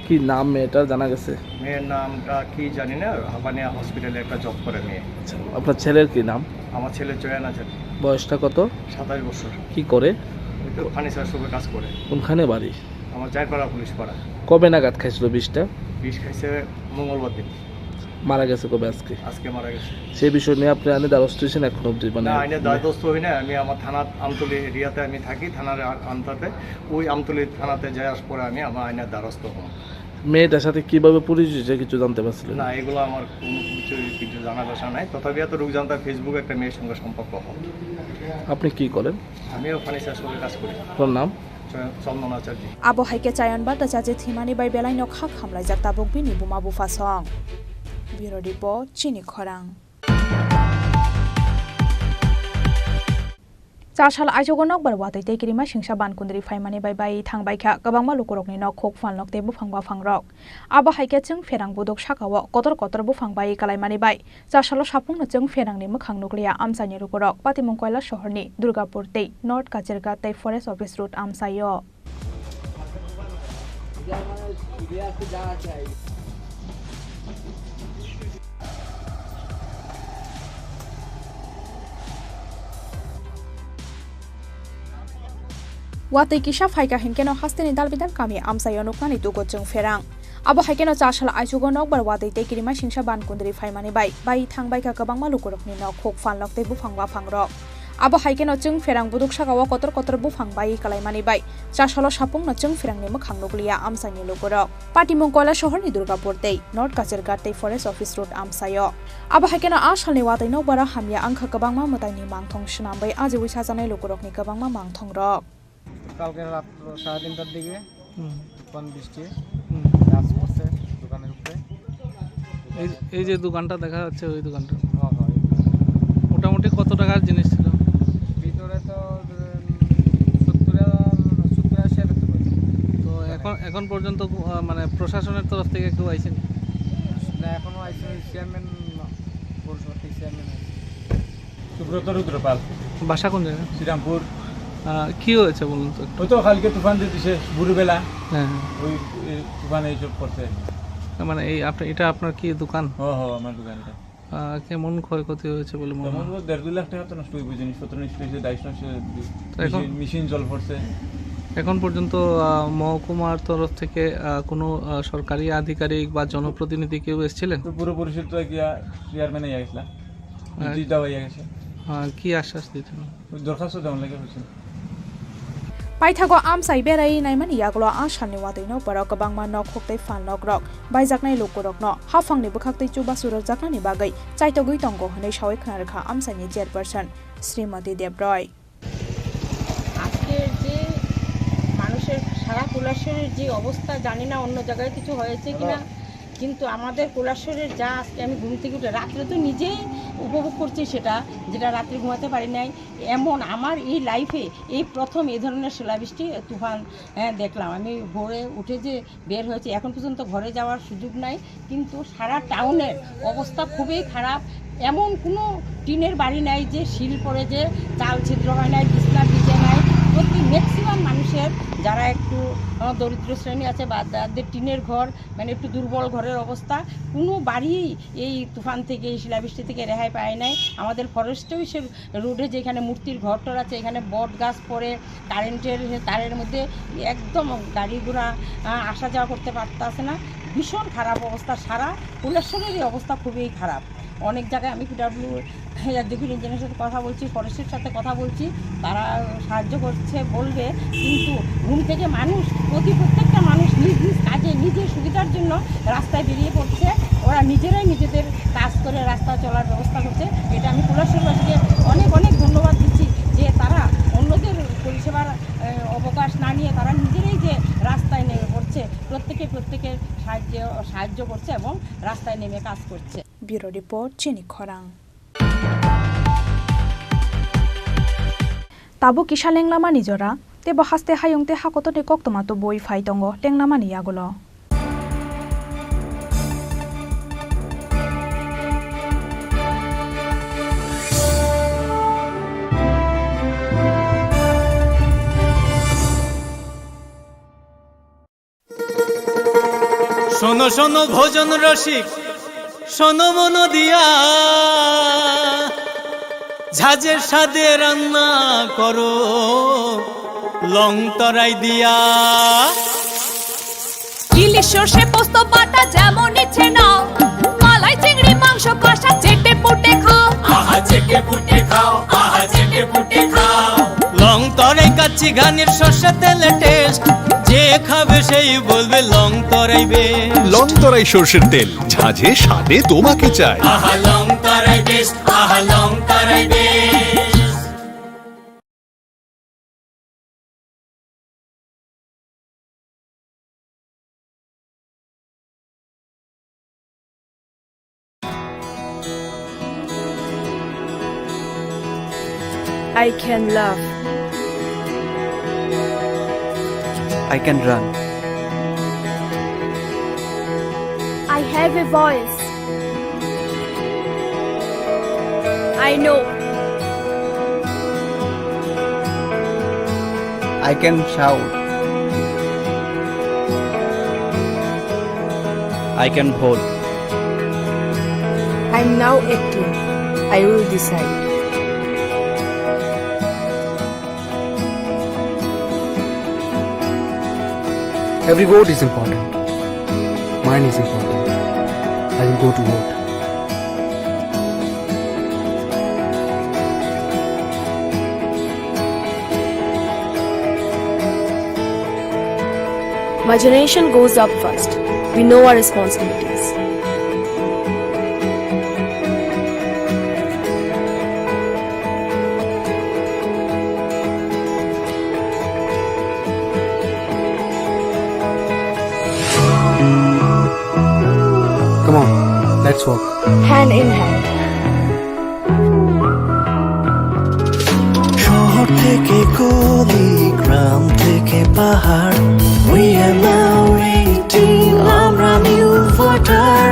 কি নাম মেয়েটার, জানা গেছে? মেয়ের নামটা কি জানি না, হাপানিয়া হসপিটালে একটা জব করে মেয়ে। আচ্ছা, আপনার ছেলের কি নাম? আমার ছেলে চয়ন আছে। বয়সটা কত? সাতাশ বছর। কি করে? ওই তো ফার্নিচার শপে কাজ করে। কোনখানে বাড়ি? আমার চারপাড়া পুলিশ পাড়া। কবে নাগাদ খাইছিল বিষটা? বিষ খাইছে মঙ্গলবার দিন। মারা গেছে কবে আজকে? আজকে মারা গেছে। সেই বিষয় নিয়ে আপনি আইনের দ্বারস্থ হয়েছেন এখন অবধি? মানে না, আইনের দ্বারস্থ হই না। আমি আমার থানা আমতলী এরিয়াতে আমি থাকি, থানার আ-, আন্তাতে। ওই আমতলী থানাতে যাওয়ার পরে আমি আমার আইনের দ্বারস্থ হই। মেয়েটার সাথে কিভাবে পরিচয় হয়েছে কিছু জানতে পারছিলেন? না, এগুলো আমার কোনো কিছু, কিছু জানা দশা নাই। তথাপি এতটুকু জানতাম Facebook একটা মেয়ের সঙ্গে সম্পর্ক হয়। আপনি কি করেন? আমিও ফার্নিচার শপে কাজ করি। আপনার নাম? চ-, চন্দন আচার্য। Abo hai khe Chayan Bhattachachi thwimani bai belaino kha khamlaijak tabuk bini buma bupha song. Bureau Report, Chini Khorang. Chasal aichugo nokbar watwi tei kirima singsa ban kundri phaimani bai bai thangbai kha kwbangma lukurokni nok, khuk, phalnok tei buphang baphangrok. Abo hai khe chwng pherang buduk sakao kotor kotor buphang bai kwlaimani bai chasalo sapungno chwng pherangni mwkhang nukliya amchaini lukurok. Patimung Koila sohorni Durgapur tei North Kachirghat tei Forest Office Road amchaio. Watwi kisa phaikha hinkhe no hasteni dalbidal kami amchaio nuknani tugo chwng pherang. Abo hai kheno chasal aichugo nokbar watwi tei kirima singsa ban kundri phaimani bai bai thangbai kha kwbangma lukurokni nok, khuk, phalnok tei buphang baphangrok. Abo hai kheno chwng pherang buduk sakao kotor kotor buphang bai kwlaimani bai chasalo sapungno chwng pherangni mwkhang nukliya amchaini lukurok. Patimung Koila sohorni Durgapur tei North Kachirghat tei Forest Office Road amchaio. Abo hai kheno a salni watwi nokbaro hamya wngkha kwbangma mwtaini mangthong swnamwi ajiui sajaknai lukurokni kwbangma mangthongrok. কালকে রাত সাড়ে তিনটার দিকে হুম। তুফান বৃষ্টি, হুম। গাছ পড়ছে দোকানের উপরে। এই, এই যে দোকানটা দেখা যাচ্ছে, ওই দোকানটা। হ্যাঁ, হ্যাঁ, এই দোকানটা। মোটামুটি কত টাকার জিনিস ছিল? ভিতরে তো, উম, সত্তর হাজার, সত্তর আশি হাজার টাকা। তো এখন, এখন পর্যন্ত, আহ, মানে, প্রশাসনের তরফ থেকে কেউ আইসেনি? না, এখনো আইসেনি। চেয়ারম্যান, পৌরসভার থেকে চেয়ারম্যান আইসে। সুব্রত রুদ্রপাল। বাসা কোন জায়গায়? শ্রীরামপুর। আহ, কি হয়েছে বলুন তো একটু। ওই তো কালকে তুফান যে দিছে ভোরবেলা, হ্যাঁ, হ্যাঁ। ওই, এই তুফানে এইসব করছে। তার মানে এই আপনি, এটা আপনার কি দোকান? হ, হ, আমার দোকান এটা। আহ, কেমন ক্ষয়ক্ষতি হয়েছে বলে মনে হয়? তেমন তো দেড় দুই লাখ টাকা তো নষ্ট হইব, জিনিসপত্র নষ্ট হয়েছে, ডাইস নষ্ট হয়েছে, তো এখন মেশিন, মেশিন জল পড়ছে। এখন পর্যন্ত, আহ, মহকুমার তরফ থেকে, আহ, কোনো, আহ, সরকারি আধিকারিক বা জনপ্রতিনিধি কেউ এসেছিলেন? তো পুরো পরিষদ তো গিয়া চেয়ারম্যানে গেছিলাম। আর জিদ্দা হয়ে গেছে। আহ, কি আশ্বাস দিচ্ছেন? ওই দরখাস্ত দেওয়ার লাগে হয়েছে। Paithago amchai berai naimani yagulo a salni watwi nokbarok kwbangma nok, khuk tei phalnokrok baijaknai lukurokno haphangni bwkhaktwi chubachu rwjaknani bagwi chaitogwi tongo hwnwi sawi khna rwkha amchaini chairperson Srimati Debroy. আজকের যে মানুষের সারা কৈলাসহরের যে অবস্থা, জানি না অন্য জায়গায় কিছু হয়েছে কিনা, কিন্তু আমাদের কৈলাসহরের যা আজকে আমি ঘুম থেকে উঠে রাত্রে তো নিজেই উপভোগ করছি সেটা, যেটা রাত্রে ঘুমাতে পারি নাই। এমন আমার এই লাইফে এই প্রথম এই ধরনের শিলাবৃষ্টি, তুফান, হ্যাঁ, দেখলাম। আমি ভোরে উঠে যে বের হয়েছি, এখন পর্যন্ত ঘরে যাওয়ার সুযোগ নাই। কিন্তু সারা টাউনের অবস্থা খুবই খারাপ। এমন কোনো টিনের বাড়ি নাই যে সিল পড়ে যে চাল ছিদ্র হয় নাই, বিছনা ভিজে নাই। প্রতি ম্যাক্সিমাম মানুষের, যারা একটু, আহ, দরিদ্র শ্রেণী আছে বা যাদের টিনের ঘর, মানে একটু দুর্বল ঘরের অবস্থা, কোনো বাড়ি এই তুফান থেকে, এই শিলাবৃষ্টি থেকে রেহাই পায় নাই। আমাদের ফরেস্টেও সে রোডে যেখানে মূর্তির ঘর টর আছে, এখানে বট গাছ পড়ে, কারেন্টের তারের মধ্যে একদম গাড়ি ঘোড়া, আহ, আসা যাওয়া করতে পারতাছে না। ভীষণ খারাপ অবস্থা, সারা কৈলাসহরেরই অবস্থা খুবই খারাপ। অনেক জায়গায় আমি পিডাব্লিউ এক্সিকিউটিভ ইঞ্জিনিয়ারের সাথে কথা বলছি, ফরেস্টের সাথে কথা বলছি, তারা সাহায্য করছে বলবে, কিন্তু ঘুম থেকে মানুষ, প্রতি প্রত্যেকটা মানুষ নিজ নিজ কাজে নিজের সুবিধার জন্য রাস্তায় বেরিয়ে পড়ছে। ওরা নিজেরাই নিজেদের কাজ করে রাস্তা চলার ব্যবস্থা করছে। এটা আমি কৈলাসহরবাসীকে অনেক অনেক ধন্যবাদ দিচ্ছি যে তারা অন্যদের পরিষেবার, এ, অবকাশ না নিয়ে তারা নিজেরাই যে রাস্তায় নেমে পড়ছে, প্রত্যেকে প্রত্যেকের সাহায্যে, সাহায্য করছে এবং রাস্তায় নেমে কাজ করছে। Bureau Report, Chini Khorang. Tabuk kisa lenglamani jora, tebo haste hayung tei hakotorni koktwma tubui phai tongo lenglamani yagulo. শোনো শোনো ভোজন রসিক, শোনো মন দিয়া, ঝাঁঝের স্বাদে রান্না করো লং তরাই দিয়া। ইলিশ সর্ষে পোস্ত বাটা যেমন ইচ্ছে নাও, মালাই চিংড়ি মাংস কষা চেটে পুটে খাও। আহা চেটে পুটে খাও, আহা চেটে পুটে খাও। লং তরাই কাচ্চি ঘানির সর্ষে তেলে টেস্ট, যে খাবে সেই বলবে লং তরাই বেশ। লং তরাই সর্ষের তেল, ঝাঁঝে স্বাদে তোমাকে চাই। আহা লং তরাই বেশ, আহা লং তরাই বেশ। I can laugh. I can run. I have a voice. I know. I can shout. I can vote. I'm now acting. I will decide. Every vote is important. Mine is important. I will go to vote. My generation goes up first. We know our responsibilities. Come on, let's walk. Hand in hand. শহর থেকে গলি, গ্রাম থেকে পাহাড়, we are now eighteen, আমরা new voter.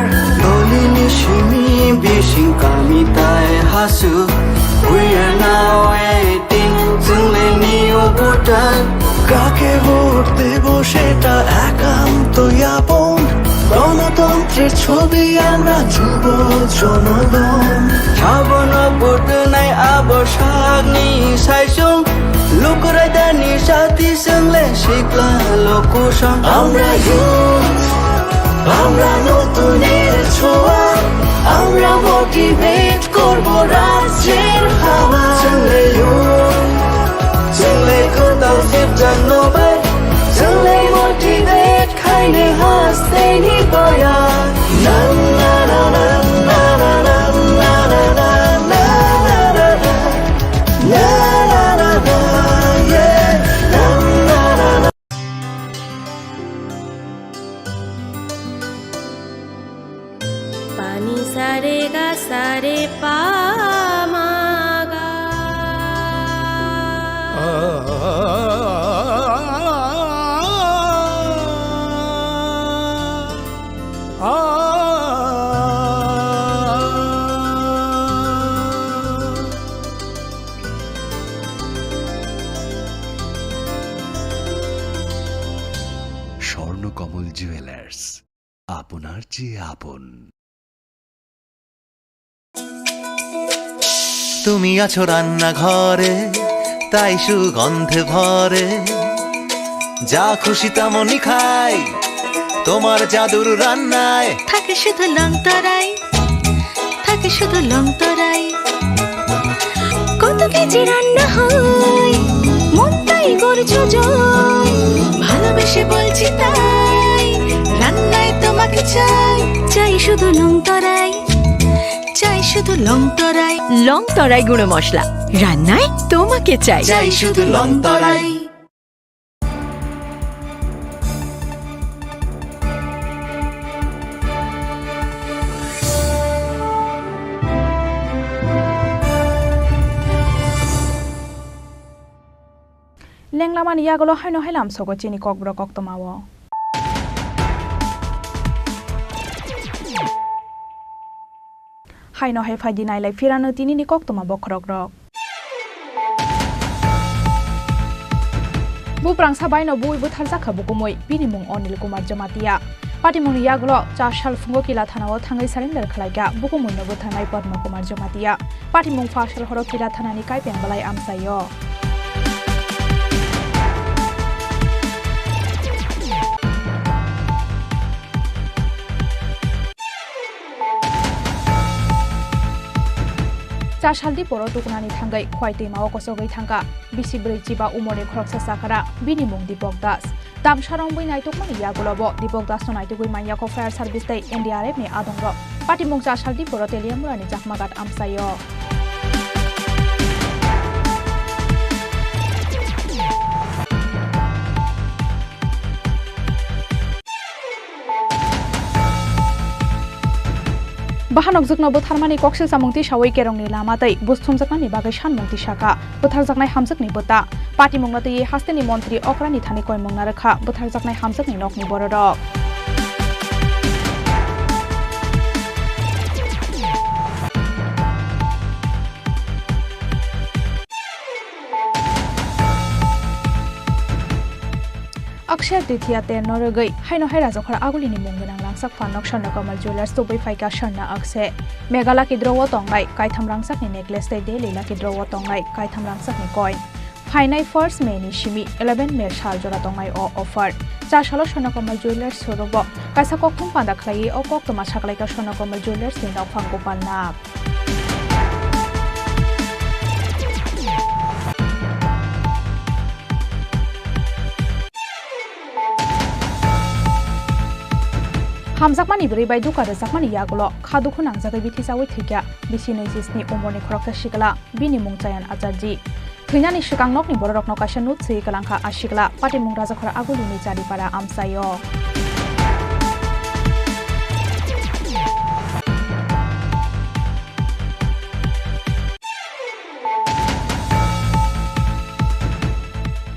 Doli ni simi bising kami tai hasu, we are now eighteen, chwng le new voter. কাকে ভোট দেব সেটা একান্ত আপন। গণতন্ত্রের ছবি আমরা যুব জনগণ। Sabono vote nai abo sakni saisung. Lukurai dani sati swngle sikla lokusong. আমরা youth, আমরা নতুনের ছোঁয়া, আমরা motivate করব রাজ্যের হাওয়া। চলে youth, চলে কোথাও শিবচন্দ্র ভাই, চলে motivate খাইনি হাসতে নি বয়া। না, না, না। Pani sare ga sare pa ma ga. Swarnakamal jewellers, আপনার চেয়ে আপন। তুমি আছো রান্নাঘরে, তাই সুগন্ধে ভরে। যা খুশি তেমনই খাই, তোমার জাদুর রান্নায়। থাকে শুধু লং তরাই, থাকে শুধু লং তরাই। কত কেজি রান্না হয়, মনটাই করছো জয়। ভালোবেসে বলছি তাই, রান্নায় তোমাকে চাই, চাই শুধু লং তরাই। চাই শুধু লং তরাই। লং তরাই গুঁড়ো মশলা, রান্নায় তোমাকে চাই। চাই শুধু লং তরাই। Tenglamani yagulo haino hai lamsogo chini kokborok koktwmao. Haino hai phaidi nailai phirano tinini koktwma bokhorokrok. Buprangsa baino bui butharjakha bukumui, bini mung Anil Kumar Jamatia. Patimungni yagulo char sal phungo Kila thanao thangwi surrender khlaikha bukumuino butharnai Padma Kumar Jamatia. Patimung pha sal horo Kila thanani kaipeng belai amchaio. Char saldi poro tukunani thangwi Khowai twimao kosogwi thangkha bisi bwrwi chiba umorni khoroksa chakra, bini mung Dipok Das. Tamsa romwi naitukmani yagulobo Dipok Dasno naitugwi manyakho fire service tei N D R F ni adongrok. Patimung char saldi poro Teliamurani Chakmaghat amchaio. Bahanokjwkno butharmani koksil samung tisawi kerongni lama tei buj thumjaknani bagwi sanmung tisakha butharjaknai hamjwkni bwta. Patimungno twiwi hasteni montri okrani thani koimung narwkha butharjaknai hamjwkni nokni bororok. Akshaya Tritiya terno rwgwi haino hai Rajakhor Agulini mung gwnang rangchak phalnok Swarna Kamal Jewellers tubui phaikha Swarna Akse. Mega Lucky Draw o tongnai kaitham rangchakni necklace tei Daily Lucky Draw o tongnai kaitham rangchakni coin. Phainai first May ni simi eleven May sal jora tongnai o offer. Char salo Swarna Kamal Jewellers showroom o kaisa kokthum panda khlaiwi o koktwma sakhlaikha Swarna Kamal Jewellers ni nokphang Gopal Nag. Hamjakmani bwrwi bai duka rwjakmani yagulo kha dukhu nangjagwi bithi chaui thwikha bisi naichi sni umorni khoroksa sikla, bini mung Chayan Acharji. Thwinani swkang nokni bororokno kaisa note swiwi kwlangkha a sikla, patimung Rajakhor Agulini Charipara amchaio.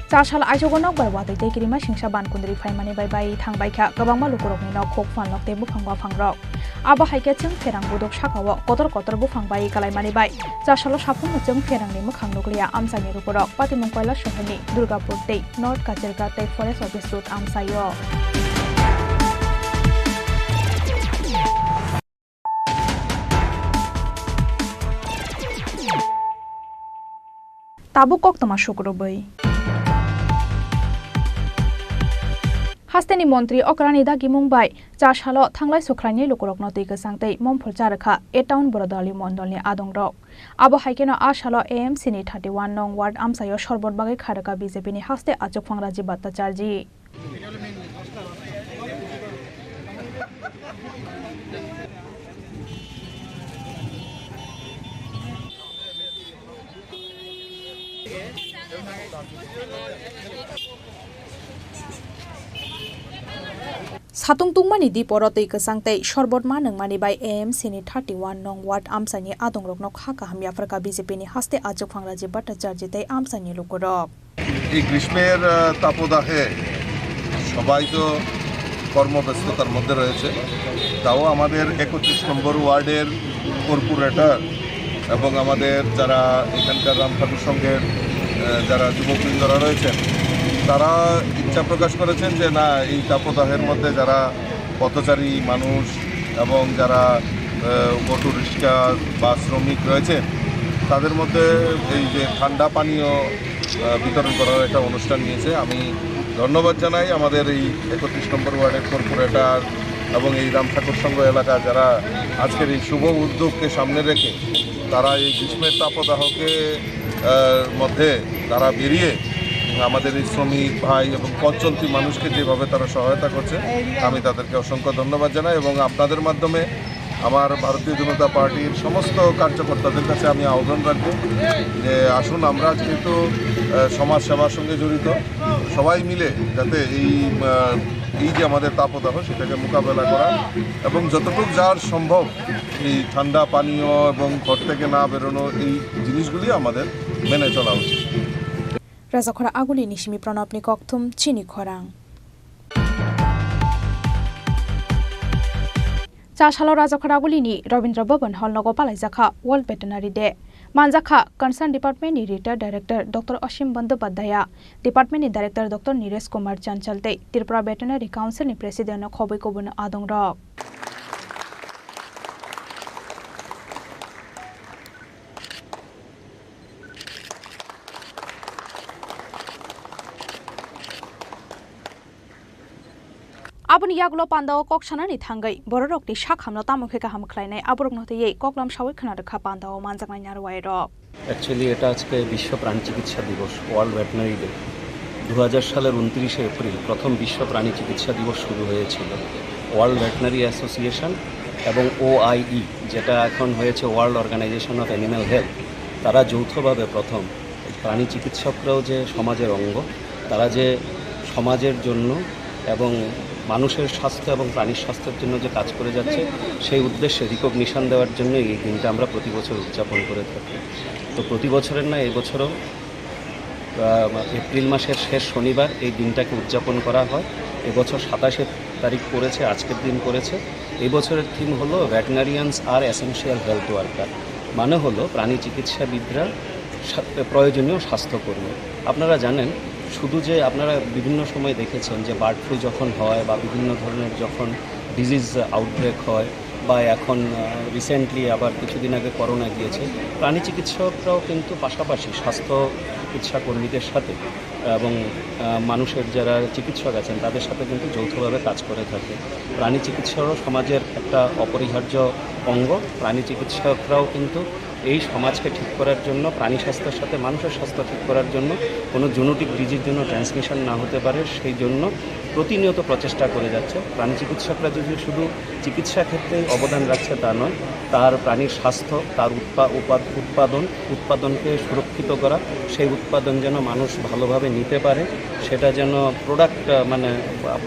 Char sal aichugo nok bai watwi tei kirima singsa ban kundri phaimani bai bai thangbaikha kwbangma lukurokni nok, khuk, phalnok tei buphang baphangrok. Abo hai khe chwng pherang buduk sakao kotor kotor buphang bai kalaimani bai char salo saphangno chwng pherangni mwkhang nukliya amchaini lukurok. Patimung Koilashahar ni Durgapur tei North Kachirgarh tei Forest Office Road amchaio. Tabuk koktwma sukrubwi. Hasteni montri okrani dagimung bai char salo thanglai sukhlaini lukurokno twi kwchang tei momphol charwkha A Town Borodali mondolni adongrok. Abo hai kheno a salo A M C ni thirty one nong ward amchaio sorbot bagwi kharwkha B J P ni haste achukphang Rajiv Bhattacharji. Satung tungmani diporo twi kwchang tei sorbot ma nungmani bai A M C ni thirty one nong ward amchaini adongrokno kha kaham yapharkha B J P ni haste achukphang Rajiv Bhattacharji tei amchaini lukurok. এই গ্রীষ্মের, আহ, তাপদাহে সবাই তো কর্মব্যস্ততার মধ্যে রয়েছে, তাও আমাদের একত্রিশ নম্বর ওয়ার্ডের কর্পোরেটর এবং আমাদের যারা এখানকার রাম ঠাকুর সংঘের, আহ, যারা যুবকবৃন্দরা রয়েছেন, তারা ইচ্ছা প্রকাশ করেছেন যে না, এই তাপদাহের মধ্যে যারা পথচারী মানুষ এবং যারা, আহ, অটো রিক্সা বা শ্রমিক রয়েছেন, তাদের মধ্যে এই যে ঠান্ডা পানীয়, আহ, বিতরণ করার একটা অনুষ্ঠান নিয়েছে। আমি ধন্যবাদ জানাই আমাদের এই একত্রিশ নম্বর ওয়ার্ডের কর্পোরেটর এবং এই রাম ঠাকুর সংঘ এলাকা যারা আজকের এই শুভ উদ্যোগকে সামনে রেখে তারা এই গ্রীষ্মের তাপদাহকে, আহ, মধ্যে তারা বেরিয়ে আমাদের এই শ্রমিক ভাই এবং পথ চলতি মানুষকে যেভাবে তারা সহায়তা করছে, আমি তাদেরকে অসংখ্য ধন্যবাদ জানাই এবং আপনাদের মাধ্যমে আমার ভারতীয় জনতা পার্টির সমস্ত কার্যকর্তাদের কাছে আমি আহ্বান রাখবো যে আসুন আমরা যেহেতু, আহ, সমাজ সেবার সঙ্গে জড়িত, সবাই মিলে যাতে এই, আহ, এই যে আমাদের তাপদাহ সেটাকে মোকাবেলা করা এবং যতটুকু যার সম্ভব এই ঠান্ডা পানীয় এবং ঘর থেকে না বেরোনো এই জিনিসগুলি আমাদের মেনে চলা উচিত। Rajakhora Agulini simi Pranabni kokthum chini khorang. Chasalo Rajakhora Agulini Rabindra Bhavan Hall nogo palaijakha World Veterinary Day. Manjakha Concern Department ni Retired Director Doctor Asim Bandopadhyaya, Department ni Director Doctor Niresh Kumar Chanchal tei Tripura Veterinary Council ni President no khobwi kubun adongrok. Aboni yagulo pandao kok sanani thangwi bororokni sak hamno tamo khe kaham khlainai, aborokno twiwi koklam sawi khna rwkha pandao manjaknai narwai rok. Actually, এটা আজকে বিশ্ব প্রাণী চিকিৎসা দিবস, world veterinary day. দু হাজার সালের ঊনত্রিশে এপ্রিল প্রথম বিশ্ব প্রাণী চিকিৎসা দিবস শুরু হয়েছিল। ওয়ার্ল্ড ভেটেরিনারি অ্যাসোসিয়েশন এবং ওআইই, যেটা এখন হয়েছে world organisation of animal health, তারা যৌথভাবে প্রথম প্রাণী চিকিৎসকরাও যে সমাজের অঙ্গ, তারা যে সমাজের জন্য এবং মানুষের স্বাস্থ্য এবং প্রাণীর স্বাস্থ্যের জন্য যে কাজ করে যাচ্ছে, সেই উদ্দেশ্যে রিকগনিশন দেওয়ার জন্য এই দিনটা আমরা প্রতি বছর উদযাপন করে থাকি। তো প্রতি বছরের না, এবছরও, আহ, এপ্রিল মাসের শেষ শনিবার এই দিনটাকে উদযাপন করা হয়। এবছর সাতাশে তারিখ পড়েছে, আজকের দিন পড়েছে। এই বছরের থিম হলো ভেটেরিনারিয়ানস আর এসেনশিয়াল হেলথ ওয়ার্কার, মানে হলো প্রাণী চিকিৎসাবিদরা সা-, প্রয়োজনীয় স্বাস্থ্যকর্মী। আপনারা জানেন, শুধু যে আপনারা বিভিন্ন সময় দেখেছেন যে বার্ড ফ্লু যখন হয় বা বিভিন্ন ধরনের যখন ডিজিজ আউটব্রেক হয় বা এখন, আহ, রিসেন্টলি আবার কিছুদিন আগে করোনা গিয়েছে, প্রাণী চিকিৎসকরাও কিন্তু পাশাপাশি স্বাস্থ্য চিকিৎসা কর্মীদের সাথে এবং, আহ, মানুষের যারা চিকিৎসক আছেন তাদের সাথে কিন্তু যৌথভাবে কাজ করে থাকে। প্রাণী চিকিৎসারও সমাজের একটা অপরিহার্য অঙ্গ। প্রাণী চিকিৎসকরাও কিন্তু এই সমাজকে ঠিক করার জন্য, প্রাণী স্বাস্থ্যের সাথে মানুষের স্বাস্থ্য ঠিক করার জন্য, কোনো জেনেটিক ডিজিজ যেন ট্রান্সমিশন না হতে পারে, সেই জন্য প্রতিনিয়ত প্রচেষ্টা করে যাচ্ছে। প্রাণী চিকিৎসকরা যদি শুধু চিকিৎসা ক্ষেত্রেই অবদান রাখছে তা নয়, তার প্রাণীর স্বাস্থ্য, তার উৎপা-, উপাদ-, উৎপাদন, উৎপাদনকে সুরক্ষিত করা, সেই উৎপাদন যেন মানুষ ভালোভাবে নিতে পারে, সেটা যেন প্রোডাক্ট, আহ, মানে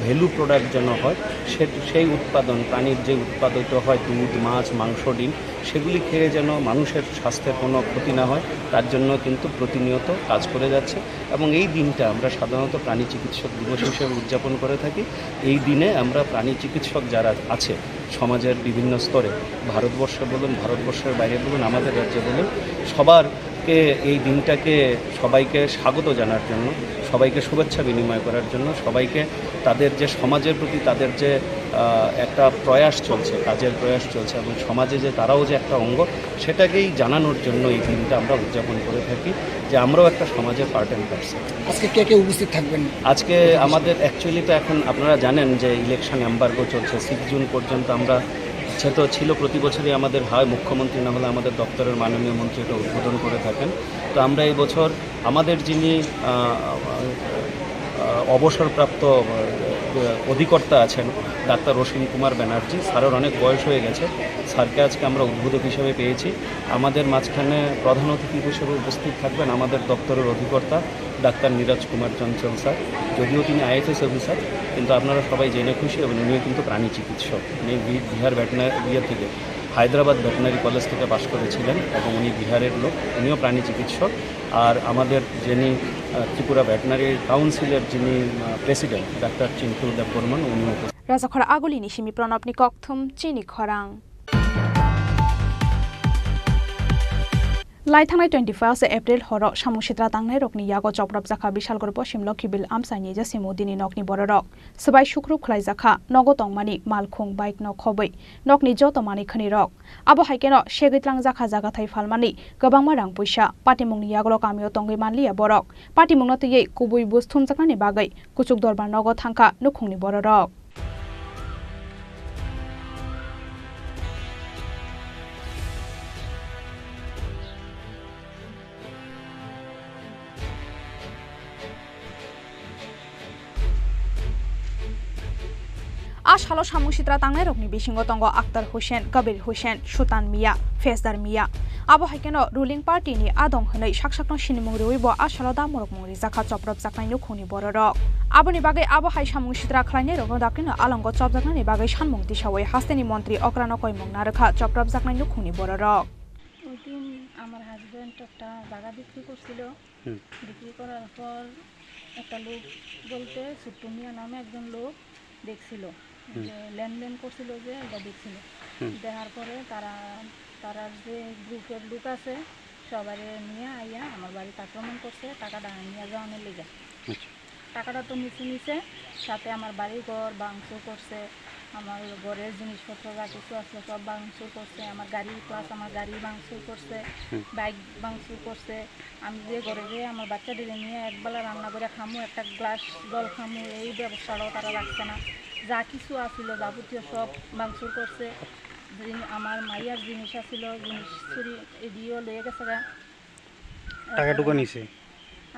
ভ্যালু প্রোডাক্ট যেন হয়, সে-, সেই উৎপাদন, প্রাণীর যে উৎপাদিত হয় দুধ, মাছ, মাংস, ডিম, সেগুলি খেয়ে যেন মানুষের স্বাস্থ্যের কোনো ক্ষতি না হয়, তার জন্য কিন্তু প্রতিনিয়ত কাজ করে যাচ্ছে। এবং এই দিনটা আমরা সাধারণত প্রাণী চিকিৎসক দিবস হিসেবে উদযাপন করে থাকি। এই দিনে আমরা প্রাণী চিকিৎসক যারা আছে সমাজের বিভিন্ন স্তরে, ভারতবর্ষে বলুন, ভারতবর্ষের বাইরে বলুন, আমাদের রাজ্যে বলুন, সবারকে এই দিনটাকে সবাইকে স্বাগত জানার জন্য, সবাইকে শুভেচ্ছা বিনিময় করার জন্য, সবাইকে তাদের যে সমাজের প্রতি তাদের যে, আহ, একটা প্রয়াস চলছে, কাজের প্রয়াস চলছে এবং সমাজে যে তারাও যে একটা অঙ্গ, সেটাকেই জানানোর জন্য এই দিনটা আমরা উদযাপন করে থাকি যে আমরাও একটা সমাজের পার্ট অ্যান্ড পার্সেল। আজকে কে কে উপস্থিত থাকবেন? আজকে আমাদের অ্যাকচুয়ালি তো এখন আপনারা জানেন যে ইলেকশন এমবার্গো চলছে, সিক্স জুন পর্যন্ত আমরা, সে তো ছিল প্রতি বছরই আমাদের হয় মুখ্যমন্ত্রী না হলে আমাদের দপ্তরের মাননীয় মন্ত্রী এটা উদ্বোধন করে থাকেন। তো আমরা এই বছর আমাদের যিনি, আহ, আহ, অবসরপ্রাপ্ত, আহ, অধিকর্তা আছেন ডাক্তার অশ্বিনী কুমার ব্যানার্জি, স্যারের অনেক বয়স হয়ে গেছে, স্যারকে আজকে আমরা উদ্বোধক হিসেবে পেয়েছি। আমাদের মাঝখানে প্রধান অতিথি হিসেবে উপস্থিত থাকবেন আমাদের দপ্তরের অধিকর্তা ডাক্তার নীরজ কুমার চঞ্চল স্যার। যদিও তিনি আইএফএস অফিসার, কিন্তু আপনারা সবাই জেনে খুশি হবেন, উনিও কিন্তু প্রাণী চিকিৎসক। উনি বি-, বিহার ভেটেরিনারি ইয়ে থেকে, হায়দ্রাবাদ ভেটেরিনারি কলেজ থেকে পাশ করেছিলেন এবং উনি বিহারের লোক, উনিও প্রাণী চিকিৎসক। আর আমাদের যিনি, আহ, ত্রিপুরা ভেটেরিনারি কাউন্সিলের যিনি, আহ, প্রেসিডেন্ট ডাক্তার চিন্টু দেববর্মন, উনিও উপস্থিত। Rajakhora Agulini simi Pranabni kokthum chini khorang. Lai thangnai twenty-five April horo samung sitra tangnairokni yago chopropjakha Bishalgarh Poschim Lokhibil amchaini Jasimudini nokni bororok. Swbai sukrup khlaijakha, nogo tongmani malkhung bike no khobwi nokni joto manwi khwnirok. Abo hai kheno segwi tlangjakha jagathai phalmani kwbangma rang puisa. Patimungni yagulo kamio tongwi manliya borok. Patimungno twiwi kubui buj thumjaknani bagwi Kuchuk Dorbar nogo thangkha nukhungni bororok. A salo samung sitra tangnairokni bisingo tongo Akhtar Hussain, Kabir Hussain, Sutan Mia, Fesdar Mia. Abo hai kheno ruling party ni adong hwnwi sak sakno sinimung riwi bo a salo damorok mung rijakha chopropjaknai nukhungni bororok. Aboni bagwi abo hai samung sitra khlainairokno daktino alongo chopjaknani bagwi sanmung tisawi hasteni montri okrano koimung narwkha chopropjaknai nukhungni bororok. একটা জায়গা বিক্রি করছিল। হুম। বিক্রি করার পর একটা লোক বলতে ছোট্টু মিয়া নামে একজন লোক দেখছিল, হুম। যে লেনদেন করছিল, যে এটা দেখছিল। হুম। দেখার পরে তারা, তারার যে গ্রুপের লোক আছে, সবাই নিয়ে আইয়া আমার বাড়িতে আক্রমণ করছে, টাকাটা নিয়ে যাওয়ানোর লেগে। আচ্ছা। টাকাটা তো নিচে নিচে, সাথে আমার বাড়ি ঘর ভাঙচুর করছে, আমার ঘরের জিনিসপত্র যা কিছু আছে সব ভাঙচুর করছে, আমার গাড়ি, প্লাস আমার গাড়ি ভাঙচুর করছে, হুম। বাইক ভাঙচুর করছে। আমি যে ঘরে যে আমার বাচ্চাদের নিয়ে একবেলা রান্না করে খামু, একটা গ্লাস জল খামু, এই ব্যবস্থাটাও তারা রাখছে না। যা কিছু আছিল যাবতীয় সব ভাঙচুর করছে। জিন-, আমার মাইয়ার জিনিস আছিল, জিনিস চুরি এদিয়েও লয়ে গেছে গা। টাকা টুকা নিছে?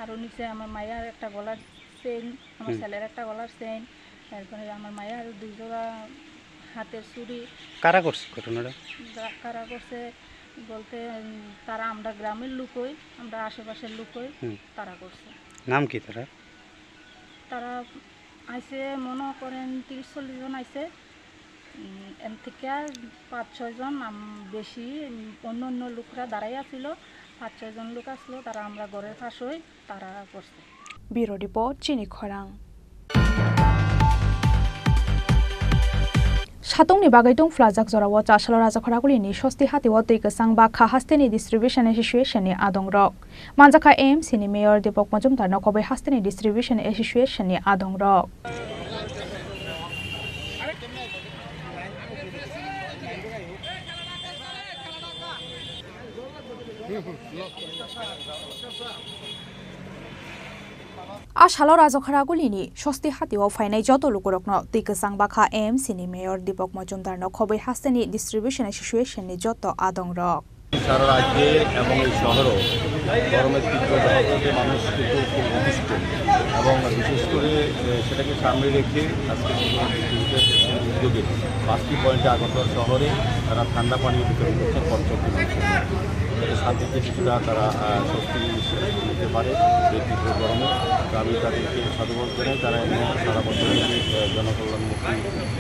আরও নিচে আমার মাইয়ার একটা গলার চেইন, আমার হুম। ছেলের একটা গলার চেইন, তারপরে আমার মাইয়ার দুই জোড়া হাতের চুড়ি। কারা করছে ঘটনাটা? যা-, কারা করছে বলতে, উম, তারা আমরা গ্রামের লোকই, আমরা আশেপাশের লোকই হুম। তারা করছে। নাম কি তারা? তারা আইছে, মনে করেন, তিরিশ চল্লিশ জন আইছে। উম, এন থেকে পাঁচ ছয় জন আম-, বেশি, উম, অন্য অন্য লোকরা দাঁড়াই আছিল, পাঁচ ছয় জন লোক আসলো, তারা আমরা ঘরের পাশেই তারা করছে। Bureau Report, Chini Khorang. Satungni bagwi tungphlajak jorao Chasalo Rajakhoragulini Sosti Hatio twi kwchang bakha hasteni Distribution Association ni adongrok. Manjakha A M C ni Mayor Deepak Majumdar no khobwi hasteni Distribution Association ni adongrok. A salo Rajakhoragulini Sosti Hatio phainai joto lukurokno twi kwchang bakha A M C ni Mayor Deepak Majumdar no khobwi hasteni Distribution Association ni joto adongrok. সারা রাজ্যে এবং এই শহরেও গরমের তীব্র দাহতে মানুষ কিন্তু খুব অতিষ্ঠ এবং বিশেষ করে, এ, সেটাকে সামনে রেখে আজকে উদ্যোগে পাঁচটি পয়েন্টে আগরতলা শহরে তারা ঠান্ডা পানীয় বিতরণ করছেন পঞ্চাশ জন মানুষের। যাতে শান্তিতে কিছুটা তারা, আহ, স্বস্তি নিতে পারে এই তীব্র গরমে। তো আমি তাদেরকে সাধুবাদ জানাই, তারা এমনি সারা বছর, আহ, জনকল্যাণমুখী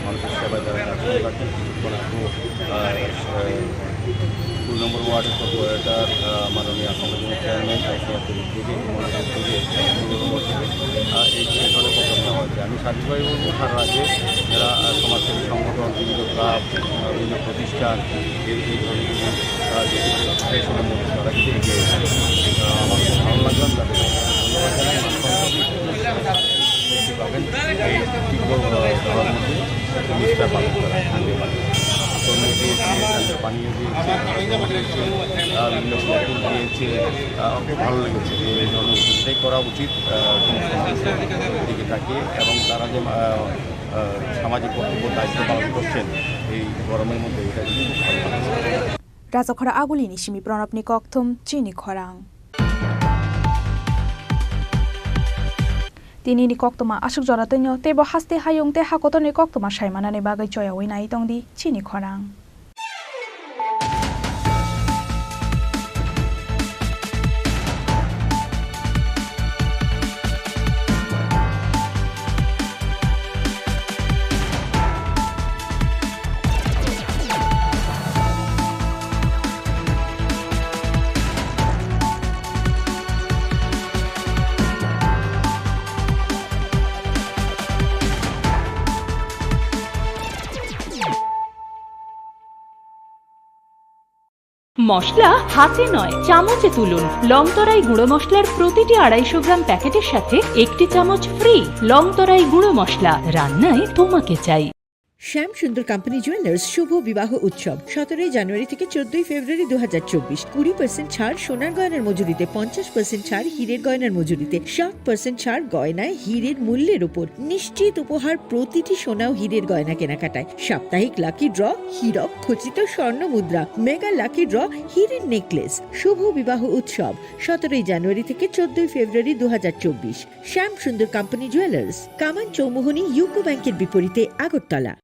মানুষের সেবায় যারা কাজ করে যাচ্ছেন, কিছুক্ষণ আগেও, আহ, আহ, দুই নম্বর ওয়ার্ডের কর্পোরেটর, আহ, মাননীয় আসাম চেয়ারম্যান, আহ, উদ্যোগে, মন্ত্রীর উদ্যোগে, আহ, এই, এই ধরনের প্রোগ্রাম নেওয়া হয়েছে। আমি সার্বিকভাবে বলবো, সারা রাজ্যে যারা, আহ, সমাজসেবী সংগঠন, বিভিন্ন ক্লাব, আহ, বিভিন্ন প্রতিষ্ঠান, এই, এই ধরনের, আহ, যে কোনো প্রতিষ্ঠানের মধ্যে তারা কিন্তু এগিয়ে এসেছে। আহ, আমার খুব ভালো লাগলো, আমি তাদেরকে ধন্যবাদ জানাই। পাবেন এই তীব্র, আহ, দাহর মধ্যে চেষ্টা পালন করা। কর্ম দিয়েছে, তাদের পানীয় দিয়েছে, খাবার দিয়েছে, আহ, বিভিন্ন ফুল দিয়েছে। আহ, খুব ভালো লেগেছে যে এই ধরনের উদ্যোগ। এটাই করা উচিত, আহ, কোনো সমাজের দিকে তাকিয়ে। এবং তারা যে, আহ, আহ, সামাজিক কর্তব্য দায়িত্ব পালন করছেন এই গরমের মধ্যে, এটা কিন্তু খুব ভালো লাগছে। Rajakhora Agulini simi Pranabni kokthum, Chini Khorang. Tinini koktwma aswk jora twino, teibo haste hayung tei hakotorni koktwma saimanani bagwi choyaui nai tongdi Chini Khorang. মশলা হাতে নয়, চামচে তুলুন। লংতরাই গুঁড়ো মশলার প্রতিটি আড়াইশো গ্রাম প্যাকেটের সাথে একটি চামচ ফ্রি। লংতরাই গুঁড়ো মশলা, রান্নায় তোমাকে চাই। শ্যাম সুন্দর কোম্পানি জুয়েলার্স শুভ বিবাহ উৎসব সতেরোই জানুয়ারি থেকে চোদ্দই ফেব্রুয়ারি দু হাজার চব্বিশ। কুড়ি পার্সেন্ট ছাড় সোনার গয়নার মজুরিতে, পঞ্চাশ পার্সেন্ট ছাড় হীরের গয়নার মজুরিতে, সাত পার্সেন্ট ছাড় গয়নায় হীরের মূল্যের উপর। নিশ্চিত উপহার প্রতিটি সোনা ও হীরের গয়না কেনাকাটায়। সাপ্তাহিক লাকি ড্র, হীরক খচিত স্বর্ণ মুদ্রা, মেগা লাকি ড্র, হীরের নেকলেস। শুভ বিবাহ উৎসব সতেরোই জানুয়ারি থেকে চোদ্দই ফেব্রুয়ারি দু হাজার চব্বিশ। শ্যাম সুন্দর কোম্পানি জুয়েলার্স, কামান চৌমুহনী ইউকো ব্যাংকের বিপরীতে, আগরতলা।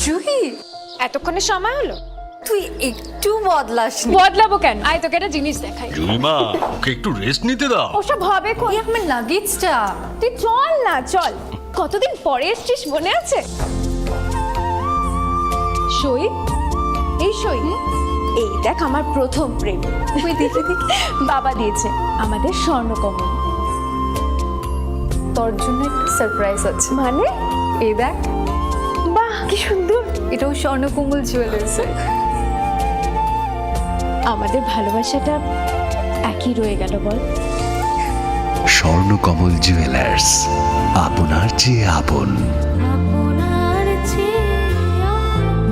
জুহি, সময় হলো। তুই একটু বদলাস নি। বদলাবো কেন? আয়, তোকে একটা জিনিস দেখাই। জুইমা, ওকে একটু রেস্ট নিতে দাও। ওসব হবে কই? এই আমার লাগেজটা। তুই চল না, চল। কতদিন পরে এসছিস, মনে আছে? সই, এই সই, এই দেখ আমার প্রথম প্রেম। ওই দেখি, দেখি। বাবা দিয়েছে আমাদের স্বর্ণকমল। তোর জন্য একটা সারপ্রাইজ আছে। মানে? এই দেখ। বাহ, কি সুন্দর। এটাও স্বর্ণকমল জুয়েলার্সের। আমাদের ভালোবাসাটা একই রয়ে গেল, বল? স্বর্ণকমল জুয়েলার্স, আপনার চেয়ে আপন। আপনার চেয়ে আপন।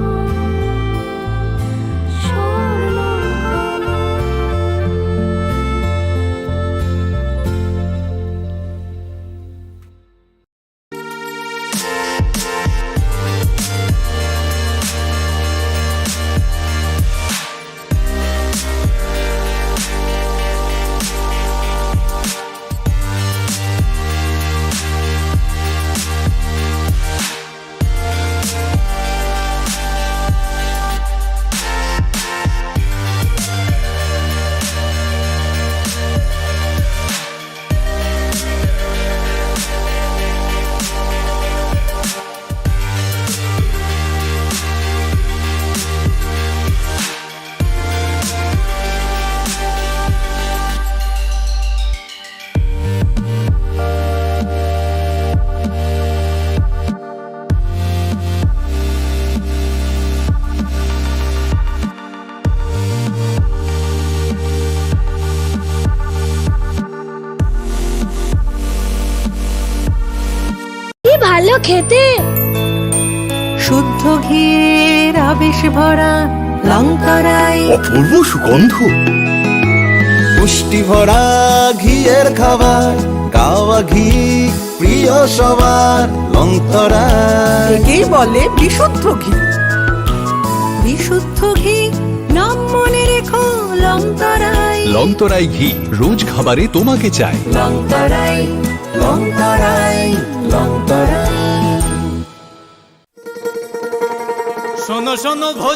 কি ভালো খেতে। শুদ্ধ ঘির আবেশ ভরা লংতরাই। অপূর্ব সুগন্ধ। পুষ্টি ভরা ঘিয়ের খাবার, কাওয়া ঘি প্রিয় সবার, লংতরাই। একেই বলে বিশুদ্ধ ঘি। বিশুদ্ধ ঘি, নাম মনে রেখো, লংতরাই। লংতরাই ঘি, রোজ খাবারে তোমাকে চাই। লংতরাই, লংতরাই, লংতরাই। শোনো, শোনো, ভোজ